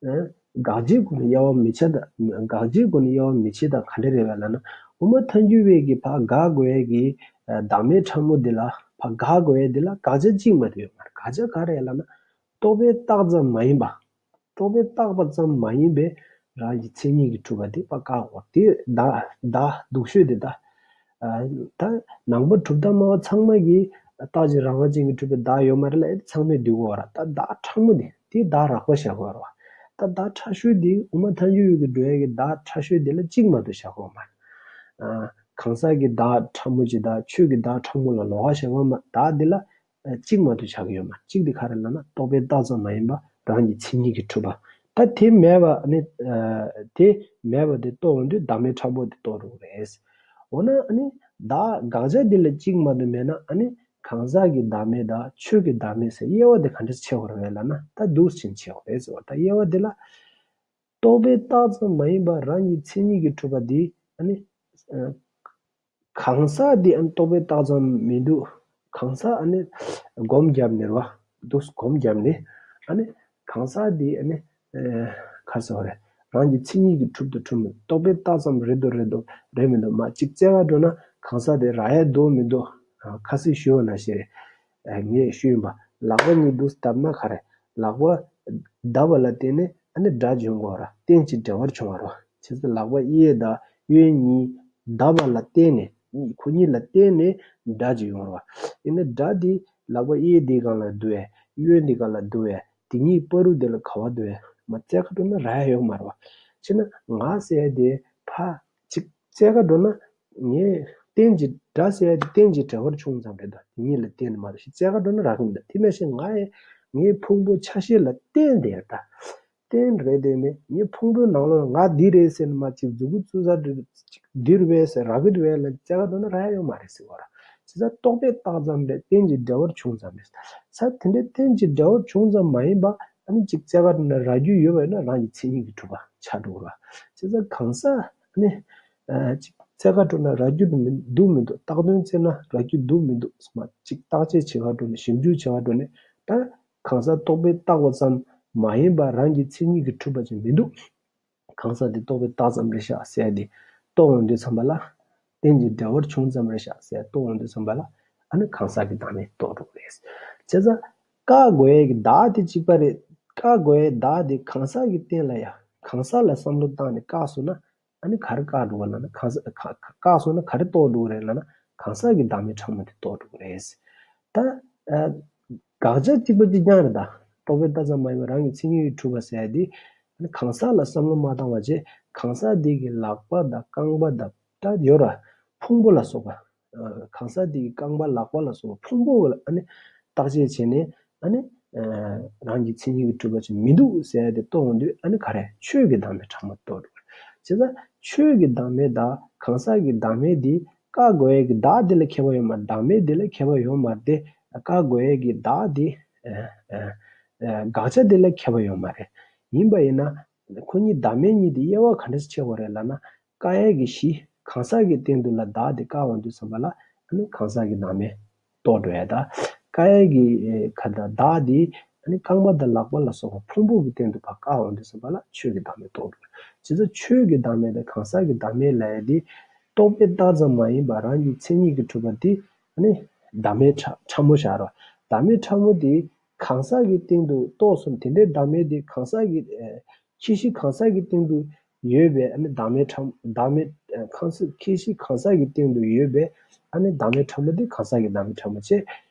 ཨ། དགག་བྱའི་སྒོ་ནས་དབྱེ་བ་མི་ཕྱེ་ད། དགག་བྱའི་སྒོ་ནས་དབྱེ་བ་མི་ཕྱེ་ད་ག་འདྲ་རེད་པས་ལབ་ན། དབུ་མ་ཐལ་འགྱུར་བའི་གི་ཕར་དགག་དགོས་ཡས་ཀྱི་བདག་མེད་ཕྲ་མོ་འདི་ལ་ཕར་དགག་དགོས་ཡས་འདི་ལ་དགག་བྱ་གཅིག་མ་གཏོགས་ཡོད་མ་རེད། དགག་བྱ་ག་རེ་རེད་ལབ་ན། རྟོག་པས་བཏགས་ཙམ་མ་ཡིན་པ། རྟོག་པས་བཏགས་པ་ཙམ་མ་ཡིན་པའི་རང་གི་མཚན་ཉིད་ཀྱིས་གྲུབ་པ་དེ་ཕར་བཀག་དགོས། དེ་བདག་བདག་སྡུག་ཤོས་དེ་ད། ཨ། ད་ནང་པ་གྲུབ་མཐའ་སྨྲ་བ་ཚང་མ་གིས་རྟག་གཅིག་རང་དབང་ཅན་གྱིས་གྲུབ་པའི་བདག་ཡོད་མ་རེད་ལབ་ཡས་དེ་ཚང་མས་འདོད་ཀྱི་ཡོད་རེད། ད་བདག་ཕྲ་མོ་དེ་དེ་བདག་རགས་པ་བཞག་དགོས་རེད་བ། ད་བདག་ཕྲ་ཤོས་དེ་དབུ་མ་ཐལ་འགྱུར་ཡུལ་གྱི་འགྲོ་ཡས་ཀྱི་བདག་ཕྲ་ཤོས་དེ་ལ་གཅིག་མ་གཏོགས་བཞག་དགོས་མ་རེད། ཨ། གང་ཟག་གི་བདག་ཕྲ་མོ་གཅིག་དང་ཆོས་ཀྱི་བདག་ཕྲ་མོ་ལ་ལོགས་ཀ་བཞག་དགོས་མ། བདག་འདི་ལ་གཅིག་མ་གཏོགས་བཞག་གི་ཡོད་མ་རེད། གཅིག་དེ་ག་རེ་ལབ་ན་རྟོག་པས་བཏགས་ཙམ་མ་ཡིན་པ་རང་གི་མཚན་ཉིད་ཀྱིས་གྲུབ་པ། ད་དེ་མེད་པ་ནི། ཨ། དེ་མེད་པ་དེ་རྟོགས་ཡོང་དུས་བདག་མེད་ཕྲ་མོ་དེ་རྟོགས་འགྲོ་གི་རེད། འོ་ན་ཨ་ནི་བདག་དགག་བྱ་འདི་ལ་གཅིག་མ་གཏོགས་མེད་ན་ཨ་ནི་གང་ཟག་གི་བདག་མེད་དང་ཆོས་ཀྱི་བདག་མེད་ཟེར་དབྱེ་བ་དེ་ག་འདྲས་ཕྱེ་དགོས་རེད་ལབ་ན། ད་འདུག་སེ་ཕྱེ་དགོས་རེད་ཟེར་བ། ད་དབྱེ་བ་དེ་ལ། རྟོག་པས་བཏགས་ཙམ་མ་ཡིན་པ་རང་གི་མཚན་ཉིད་ཀྱིས་གྲུབ་པ་འདི་ཨ་ནི། ཨ། གང་ཟག་འདི་ཨ་ནི་རྟོག་པས་བཏགས་ཙམ་མི་འདུག་གང་ཟག་ཨ་ནི་སྒོམ་བརྒྱབ་ནས་རེད་བ། འདུག་སྒོམ་བརྒྱབ་ནས་ཨ་ནི་གང་ཟག་འདི་ཨ་ནི། ཨ། ག་རེ་ཟེར་དགོས་རེད། རང་གི་མཚན་ཉིད་ཀྱིས་གྲུབ་དང་གྲུབ་མིན། རྟོག་པས་བཏགས་ཙམ་རེད་འདུག་རེད་འདུག་རེད་མི་འདུག་མ་གཅིག་བཙལ་ག་འགྲོ་ན་ གང་ཟག་དེ་རག་ཡ་འདུག་མི་འདུག་ཁ་སང་ཞུས་པ་ནང་བཞིན་རེད། ངས་ཞུས་ཡིན་པ། ལག་པ་གཉིས་འདུག་བརྡབས་ན་ག་རེ། ལག་པ་བརྡབས་པ་ལ་བརྟེན་ནས་ཨ་ནི་སྒྲ་འབྱུང་གི་རེད། རྟེན་ཅིང་འབྲེལ་བར་འབྱུང་བ་རེད། བྱས་ཙང་ལག་པ་གཡས་དང་གཡོན་གཉིས་བརྡབས་པ་ལ་བརྟེན་ནས་ཁོ་གཉིས་ལ་བརྟེན་ནས་སྒྲ་ཅིག་ཡོང་བ་རེད། ཡིན་ན་སྒྲ་དེ་ལག་པ་གཡས་དེའི་སྒང་ལ་འདུག་བས། གཡོན་དེའི་སྒང་ལ་འདུག་བས། དེ་གཉིས་བར་དུ་དེ་ལ་ག་པར་འདུག་བས། མ་བཙལ་ག་འགྲོ་ན་རག་ཡ་ཡོད་མ་རེད་བ། བྱས་ན་ང་ཟེར་ཡ་དེ་ཕ་ཅིག་བཙལ་ག་འགྲོ་ན། ངས་རྟེན་ཅིང་སྒྲ་ཟེར་ཡ་དེ་རྟེན་ཅིང་འབྲེལ་བར་བྱུང་ཙམ་རེད་ད། དེ་གཉིས་ལ་བརྟེན་ནས་མ་རེད་ཤི། བཙལ་ག་འགྲོ་ན་རག་གི་མི་འདུག་དེ་ནང་བཞིན་ང་ཡི་ངའི་ཕུང་པོ་ཆ་ཤས་ལ་བརྟེན་བསྡད་ཡོད་ད། རྟེན་རེད་དེ་ནི་ངའི་ཕུང་པོའི་ནང་ལོགས་ང་འདི་རེད་ཟེར་ནས་མ་ཅིག་མཛུབ་གུ་བཙུགས་ས་འདི་རེད་བས་ཟེར་རག་གི་འདུག་བས་ལ་བཙལ་ག་འགྲོ་ན་རག་ཡ་ཡོད་མ་རེད་ཟེར་བ་ར། བྱས་ཙང་རྟོག་པས་བཏགས་ཙམ་རེད། རྟེན་ཅིང་འབྲེལ་བར་བྱུང་ཙམ་རེད། ས་དེ་འདྲའི་རྟེན་ཅིང་འབྲེལ་བར་བྱུང་ཙམ་མ་ཡིན་པ། ཨ་ནི་ཅིག་བཙལ་ག་འགྲོ་ན་རག་རྒྱུ་ཡོད་པ་ཡིན་ན་རང་གི་མཚན་ཉིད་ཀྱིས་གྲུབ་པ་ཆགས་འགྲོ་གི་ར། བྱས་ཙང་གང་ཟག་ཨ་ནི་ཅིག་བཙལ་ག་འགྲོ་ན་རག་རྒྱུ་འདུག་མི་འདུག་བཏགས་དོན་བཙལ་ན་རག་རྒྱུ་འདུག་མི་འདུག་ཟེར་མ་ཅིག་བརྟག་དཔྱད་བྱེད་ག་འགྲོ་ན་ཞིབ་འཇུག་བྱེད་ག་འགྲོ་ན་ད། གང་ཟག་རྟོག་པས་བཏགས་པ་ཙམ་མ་ཡིན་པར་རང་གི་མཚན་ཉིད་ཀྱིས་གྲུབ་པ་ཅིག་མི་འདུག་གང་ཟག་དེ་རྟོག་པས་བཏགས་ཙམ་རེད་ཤག་ཟེར་ཏེ་རྟོགས་ཡོང་དུས་ཙམ་པ་ལ། རྟེན་ཅིང་འབྲེལ་བར་བྱུང་ཙམ་རེད་ཤག་ཟེར་རྟོགས་ཡོང་དུས་ཙམ་པ་ལ། ཨ་ནི་གང་ཟག་གི་བདག་མེད་རྟོགས་འགྲོ་གི་རེད། བྱས་ཙང་བཀག་དགོས་ཡས་ཀྱི་བདག་དེ་གཅིག་པ་རེད། བཀག་དགོས་ཡས་བདག་དེ་གང་ཟག་གི་སྟེང་ལ་ཡ། གང་ཟག་ལ་བསམ་བློ་བཏང་ནས་བཀག་སོང་ན། ཨ་ནི་ག་རེ་བཀག་འགྲོ་ག་ལབ་ན་གང་ཟག་ག་ག་བཀག་སོང་ན་ག་རེ་རྟོགས་འགྲོ་གི་རེད་ལབ་ན་གང་ཟག་གི་བདག་མེད་ཕྲ་མོ་དེ་རྟོགས་འགྲོ་གི་རེད། ད་ཨ་དགག་བྱ་གཅིག་པ་གཅིག་རྐྱང་རེད་ད། རྟོག་པས་བཏགས་ཙམ་མ་ཡིན་པར་རང་གི་མཚན་ཉིད་ཀྱིས་གྲུབ་པ་ཟེར་ཡ་དེ། ཨ་ནི་གང་ཟག་ལ་བསམ་བློ་མ་བཏང་བ་བྱས་གང་ཟག་དེ་གི་ལག་པ་དང་རྐང་པ་དང་ད་ཡོད་ར་ཕུང་པོ་ལ་སོགས་པ། གང་ཟག་དེ་གི་རྐང་པ་ལག་པ་ལ་སོགས་པ་ཕུང་པོ་ལ་ཨ་ནི་བརྟག་དཔྱད་བྱས་ནས་ཨ་ནི་རང་གི་མཚན་ཉིད་ཀྱིས་གྲུབ་པ་ཅིག་མི་འདུག་ཟེར་ཡ་དེ་རྟོགས་ཡོང་དུས་ཨ་ནི་ག་རེ་ཆོས་ཀྱི་བདག་མེད་ཕྲ་མོ་རྟོགས་འགྲོ་གི་རེད། བྱས་ཙང་ཆོས་ཀྱི་བདག་མེད་དང་གང་ཟག་གི་བདག་མེད་དེ་བཀག་དགོས་ཡ་གི་བདག་དེ་ལ་ཁྱད་པར་ཡོད་མ་རེད། བདག་མེད་དེ་ལ་ཁྱད་པར་ཡོད་མ་རེད་དེ། བཀག་དགོས་ཡ་གི་བདག་དེ་དགག་བྱ་དེ་ལ་ཁྱད་པར་ཡོད་མ་རེད། ཡིན་པ་ཡིན་ན་ཁོ་གཉིས་བདག་མེད་གཉིས་དེ་དབྱེ་བ་ག་འདྲ་ཕྱེ་དགོས་རེད་ལབ་ན། བཀག་ཡས་ཀྱི་གཞི་གང་ཟག་གི་སྟེང་དུ་ལ་བདག་དེ་བཀག་འོང་དུས་ཙམ་པ་ལ་ཨ་ནི་གང་ཟག་གི་བདག་མེད་རྟོགས་འགྲོ་ཡ་ད། བཀག་ཡས་ཀྱི་ཁ་ད་བདག་དེ་ཨ་ནི་རྐང་པ་དང་ལག་པ་ལ་སོགས་པ་ཕུང་པོ་གི་སྟེང་དུ་ཕར་བཀག་འོང་དུས་ཙམ་པ་ལ་ཆོས་ཀྱི་བདག་མེད་རྟོགས་འགྲོ། བྱས་ཙང་ཆོས་ཀྱི་བདག་མེད་དང་གང་ཟག་གི་བདག་མེད་ལབ་ཡ་དེ་རྟོག་པས་བཏགས་ཙམ་མ་ཡིན་པར་རང་གི་མཚན་ཉིད་ཀྱིས་གྲུབ་པ་དེ་ཨ་ནི་བདག་མེད་ཕྲ་ཕྲ་མོ་བཞག་རོགས། བདག་མེད་ཕྲ་མོ་དེ་གང་ཟག་གི་སྟེང་དུ་རྟོགས་སོང་དེ་འདྲའི་བདག་མེད་དེ་གང་ཟག་གི་ཁྱད་གཞི་གང་ཟག་གི་སྟེང་དུ་ཡོད་པའི་ཨ་ནི་བདག་མེད་ཕྲ་བདག་མེད་གང་ཟག་ཁྱད་གཞི་གང་ཟག་གི་སྟེང་དུ་ཡོད་པའི་ཨ་ནི་བདག་མེད་ཕྲ་མོ་དེ་གང་ཟག་གི་བདག་མེད་ཕྲ་མོ་བྱས།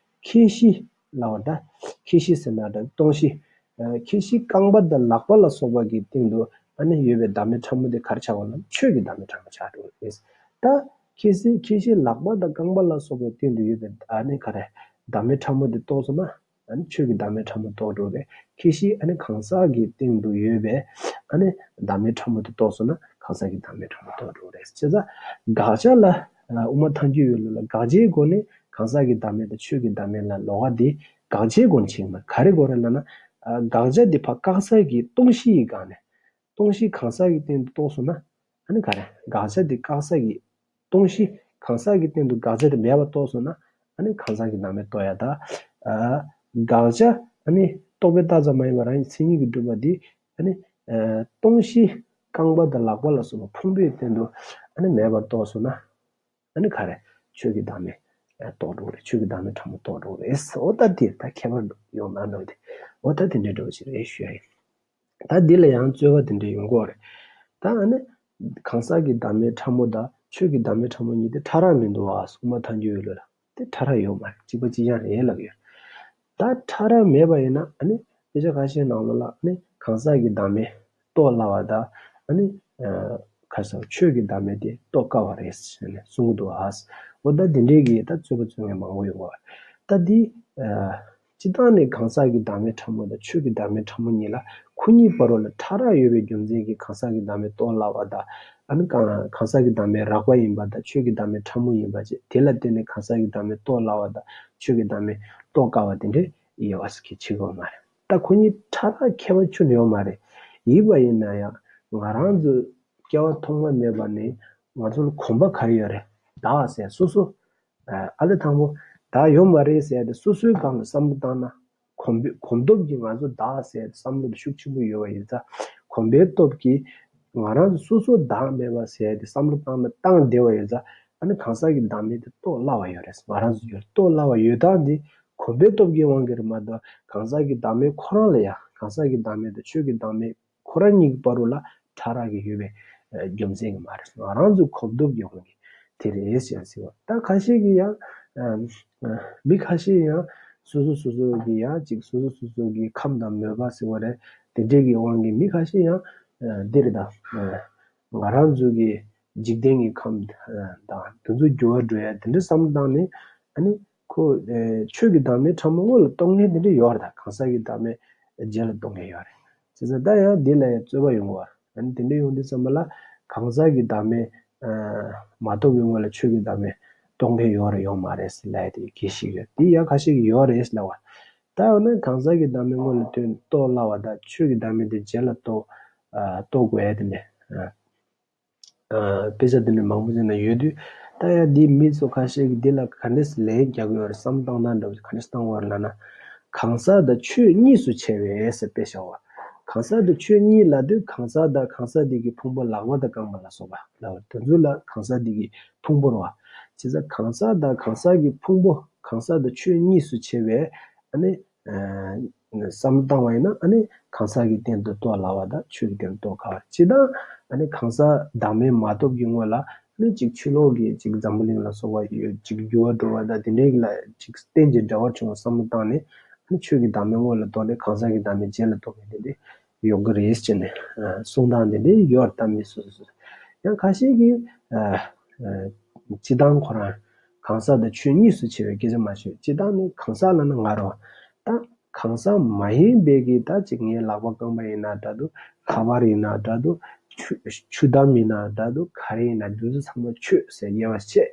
ཁྱད་གཞི་ལབ་པ་ད། ཁྱད་གཞི་ཟེར་ན་ད་སྟོང་གཞི། ཁྱད་གཞི་རྐང་པ་དང་ལག་པ་ལ་སོགས་པ་གི་སྟེང་དུ་ཨ་ནི་ཡོད་པའི་བདག་མེད་ཕྲ་མོ་དེ་ག་རེ་ཆགས་པ་ལབ་ན་ཆོས་ཀྱི་བདག་མེད་ཕྲ་མོ་ཆགས་འགྲོ་གི་རེད། ད་ཁྱད་གཞི་ཁྱད་གཞི་ལག་པ་དང་རྐང་པ་ལ་སོགས་པའི་སྟེང་དུ་ཡོད་པའི་ཨ་ནི་ག་རེ་བདག་མེད་ཕྲ་མོ་དེ་རྟོགས་སོང་ན། ཨ་ནི་ཆོས་ཀྱི་བདག་མེད་ཕྲ་མོ་རྟོགས་འགྲོ་གི་རེད། ཁྱད་གཞི་ཨ་ནི་གང་ཟག་གི་སྟེང་དུ་ཡོད་པའི་ཨ་ནི་བདག་མེད་ཕྲ་མོ་དེ་རྟོགས་སོང་ན་གང་ཟག་གི་བདག་མེད་ཕྲ་མོ་རྟོགས་འགྲོ་གི་རེད། བྱས་ཙང་དགག་བྱ་ལ་དབུ་མ་ཐལ་འགྱུར་ཡོད་ལུགས་ལ་དགག་བྱའི་སྒོ་ནས་གང་ཟག་གི་བདག་མེད་དང་ཆོས་ཀྱི་བདག་མེད་ལ་ལོགས་ཀ་དེ་དགག་བྱའི་སྒོ་ནས་བྱེད་ཀྱི་མ་རེད། ག་རེ་སྒོ་རེད་ལབ་ན། དགག་བྱ་དེ་ཕར་བཀག་ས་གི་སྟོང་གཞི་ཡི་སྒང་ནས་སྟོང་གཞི་གང་ཟག་གི་སྟེང་དུ་རྟོགས་སོང་ན་ཨ་ནི་ག་རེ་དགག་བྱ་དེ་བཀག་ས་གི་སྟོང་གཞི་གང་ཟག་གི་སྟེང་དུ་དགག་བྱ་དེ་མེད་པར་རྟོགས་སོང་ན་ཨ་ནི་གང་ཟག་གི་བདག་མེད་རྟོགས་ཡ་ད། ཨ་དགག་བྱ་ཨ་ནི་རྟོག་པས་བཏགས་ཙམ་མ་ཡིན་པར་རང་གི་མཚན་ཉིད་ཀྱིས་གྲུབ་པ་འདི་ཨ་ནི་ཨ་སྟོང་གཞི་རྐང་པ་དང་ལག་པ་ལ་སོགས་པ་ཕུང་པོའི་སྟེང་དུ་ཨ་ནི་མེད་པར་རྟོགས་སོང་ན་ཨ་ནི་ག་རེ་ཆོས་ཀྱི་བདག་མེད་རྟོགས་འགྲོ་གི་རེད། ཆོས་ཀྱི་བདག་མེད་ཕྲ་མོ་རྟོགས་འགྲོ་གི་རེད། འོ་ད་འདི་ད་ཁྱད་པར་ཡོང་ན་འགྲོ་དེ་འོ་ད་དེ་འདྲའི་འགྲོ་ཞིག་རེད་ཞུ་ཡ་ཡིན། ད་འདི་ལ་ཡང་རྩོད་པ་དེ་འདྲ་ཡོང་གི་རེད། ད་ཨ་ནི་གང་ཟག་གི་བདག་མེད་ཕྲ་མོ་དང་ཆོས་ཀྱི་བདག་མེད་ཕྲ་མོ་གཉིས་དེ་ཕྲ་རགས་མི་འདུག་ཨ། དབུ་མ་ཐལ་འགྱུར་ཡོད་ལ་དེ་ཕྲ་རགས་ཡོད་མ་རེད། གཅིག་པ་གཅིག་རྐྱང་རེད་ལབ་ཡོད། ད་ཕྲ་རགས་མེད་པ་ཡིན་ན་ཨ་ནི་དཔེ་ཆ་ཁ་ཤས་ནང་ལོགས་ལ་ཨ་ནི་གང་ཟག་གི་བདག་མེད་རྟོགས་སླ་བ་དང་ཨ་ནི་ཁ་སང་ཆོས་ཀྱི་བདག་མེད་དེ་རྟོགས་དཀའ་བ་རེད་ཟེར་ནས་གསུང་གི་འདུག་ཨ། འོ་ད་དེ་འདྲའི་གི་ད་རྩོད་པ་རྩོད་མཁན་མང་པོ་ཡོང་གི་རེད། ད་འདི་སྤྱིར་བཏང་ནས་གང་ཟག་གི་བདག་མེད་ཕྲ་མོ་དང་ཆོས་ཀྱི་བདག་མེད་ཕྲ་མོ་གཉིས་ལ་ཁོ་གཉིས་བར་ལ་ཕྲ་རགས་ཡོད་པའི་རྒྱུ་མཚན་གྱིས་གང་ཟག་གི་བདག་མེད་རྟོགས་སླ་བ་དང་། ཨ་ནི་གང་གང་ཟག་གི་བདག་མེད་རགས་པ་ཡིན་པ་དང་ཆོས་ཀྱི་བདག་མེད་ཕྲ་མོ་ཡིན་པ་བཅས་དེ་ལ་བརྟེན་ནས་གང་ཟག་གི་བདག་མེད་རྟོགས་སླ་བ་དང་ཆོས་ཀྱི་བདག་མེད་རྟོགས་དཀའ་བ་དེ་འདྲའི་དབྱེ་བ་ཟེར་གྱི་ཕྱེ་གི་ཡོད་མ་རེད། ད་ཁོ་གཉིས་ཕྲ་རགས་ཁྱད་པར་ཁྱོན་ནས་ཡོད་མ་རེད། ཡིན་པ་ཡིན་ན་ཡང་ང་རང་ཚོ་སྐྱེ་བ་ཐོག་མ་མེད་པ་ནས་ང་ཚོ་ལ་གོམས་པ་ག་རེ་ཡོད་རེད། བདག་ཟེར་སོ་སོ། ཨ་ལས་དང་པོ་བདག་ཡོད་མ་རེད་ཟེར་ཏེ་སོ་སོའི་སྒང་ལ་བསམ་བློ་བཏང་ན། གོམས་པའི་གོམས་སྟོབས་ཀྱིས་ང་ཚོ་བདག་ཟེར་ཏེ་བསམ་བློ་དེ་ཤུགས་ཆེན་པོ་ཡོད་པ་ཡིན་ཙང་། གོམས་པའི་སྟོབས་ཀྱིས་ང་རང་ཚོ་སོ་སོ་བདག་མེད་པ་ཟེར་ཏེ་བསམ་བློ་བཏང་ན་བཏང་བདེ་བ་ཡོད་ཙང་ ཨ་ནི་གང་ཟག་གི་བདག་མེད་དེ་རྟོགས་སླ་བ་ཡོད་རེད། ང་རང་ཚོ་ཡོད་རྟོགས་སླ་བ་ཡོད་སྟངས་འདི་གོམས་པའི་སྟོབས་ཀྱི་དབང་གིས་རེད་མ་གཏོགས། གང་ཟག་གི་བདག་མེད་ཁོ་རང་ལ་ཡང་གང་ཟག་གི་བདག་མེད་དང་ཆོས་ཀྱི་བདག་མེད་ཁོ་རང་གཉིས་ཀྱི་བར་རུ་ལ་ཕྲ་རགས་ཀྱི་ཡོད་པའི་རྒྱུ་མཚན་གྱིས་མ་རེད། ང་རང་ཚོ་གོམས་སྟོབས་ཀྱི་དབང་གིས་དེ་རེད་ཟེར་ཟེར་བ། ད་ཁ་ཤས་ཀྱིས་ཡང་མི་ཁ་ཤས་ཡང་སོ་སོ་སོ་སོ་གི་ཡང་ཅིག་སོ་སོ་སོ་སོ་གི་ཁམས་དང་མོས་པ་ཟེར་བ་རེད། དེ་འདྲས་ཀྱི་དབང་གིས་མི་ཁ་ཤས་ཡང་འདི་རེད་ད། ང་རང་ཚོ་གི་འཇིག་རྟེན་གྱི་ཁམས་དང་དེ་ཚོ་འགྱུར་བ་འགྲོ་ཡ་དེ་འདྲ་བསམ་བློ་བཏང་ནས། ཨ་ནི་ཁོ་ཆོས་ཀྱི་བདག་མེད་ཕྲ་མོ་སྔོན་ལ་རྟོགས་མཁན་དེ་འདྲ་ཡོད་རེད། ད་གང་ཟག་གི་བདག་མེད་རྗེས་ལ་རྟོགས་མཁན་ཡོད་རེད། བྱས་ཙང་ད་ཡང་འདི་ལ་ཡང་རྩོད་པ་ཡོང་གི་བ། ཨ་ནི་དེ་འདྲ་ཡོང་དུས་ཙམ་པ་ལ་གང་ཟག་གི་བདག་མེད་མ་རྟོགས་པའི་སྔོན་ལ་ཆོས་ཀྱི་བདག་མེད་རྟོགས་མཁན་ཡོད་རེད་ཡོད་མ་རེད་ཟེར་ལབ་ཡ་དེ་གི་ཞིག་ཡོད། དེ་ཡང་ཁ་ཤས་ཀྱིས་ཡོད་རེད་ཟེར་ལབ་བ། ད་འོ་ན་གང་ཟག་གི་བདག་མེད་སྔོན་ལ་ཐོན་རྟོགས་སླ་བ་དང་ཆོས་ཀྱི་བདག་མེད་དེ་རྗེས་ལ་རྟོགས་རྟོགས་དགོས་ཡ་དེ་འདྲ། དཔེ་ཆ་འདི་འདྲ་མང་པོ་ཅིག་ན་ཡོད་དུས། ད་ཡང་འདི་མི་ཚོ་ཁ་ཤས་ཀྱིས་འདི་ལ་ག་འདྲས་ལན་རྒྱག་གི་ཡོད་རེད། བསམ་བློ་བཏང་སྟངས་འདྲ་བོ་ག་འདྲས་བཏང་བ་རེད་ལབ་ན། གང་ཟག་དང་ཆོས་གཉིས་སུ་ཕྱེ་བས་ཟེར་དཔེ་བཞག་པ། གང་ཟག་དང་ཆོས་གཉིས་ལབ་དུས་གང་ཟག་དང་གང་ཟག་དེ་གི་ཕུང་པོ་ལག་པ་དང་རྐང་པ་ལ་སོགས་པ་ལ་དེ་ཚོ་ལ་གང་ཟག་དེ་གི་ཕུང་པོ་རེད་བ། བྱས་ཙང་གང་ཟག་དང་གང་ཟག་གི་ཕུང་པོ་གང་ཟག་དང་ཆོས་གཉིས་སུ་ཕྱེ་བས། ཨ་ནི། བསམ་བློ་བཏང་བ་ཡིན་ན། ཨ་ནི་གང་ཟག་གི་སྟེང་དུ་རྟོགས་སླ་བ་དང་ཆོས་ཀྱི་སྟེང་དུ་རྟོགས་དཀའ་བ། སྤྱིར་བཏང་ཨ་ནི་གང་ཟག་བདག་མེད་མ་རྟོགས་ཀྱི་སྔོན་ལ། ཨ་ནི་གཅིག་ཕྱི་ལོགས་ཀྱི་གཅིག་འཛམ་བུ་གླིང་ལ་སོགས་པ་ཡོད་ཅིག་འགྱུར་བ་འགྲོ་བ་དང་དེ་འདྲའི་ལ་གཅིག་རྟེན་ཅིང་འབྲེལ་བ་བྱུང་བ་བསམ་བློ་བཏང་ནས། ཨ་ནི་ཆོས་ཀྱི་བདག་མེད་སྔོན་ལ་རྟོགས་ནས་གང་ཟག་གི་བདག་མེད་རྗེས་ལ་རྟོགས་མཁན་དེ་འདྲ་ཡོང་གི་རེད་ཅེས་ནས་གསུང་སྟངས་དེ་འདྲའི་ཡོད་རེད། ད་མི་སོ་སོ་སོ། ཡང་ཁ་ཤས་ཀྱིས་སྤྱིར་བཏང་ཁོ་རང་གང་ཟག་དང་ཆོས་གཉིས་སུ་ཕྱེ་བའི་སྐད་ཆ་མ་ཤོད། སྤྱིར་བཏང་ནི་གང་ཟག་ལབ་ན་ང་རང་། ད་གང་ཟག་མ་ཡིན་པའི་གི་ད་ཅིག་ངའི་ལག་པ་རྐང་པ་ཡིན་ན་འདྲ་འདུག་ཁ་པར་ཡིན་ན་འདྲ་འདུག་ཆུ་ཆུ་དམ་ཡིན་ན་འདྲ་འདུག་ག་རེ་ཡིན་ན་འདི་ཚོ་ཚང་མ་ཆོས་ཟེར་དབྱེ་བ་ཕྱེ།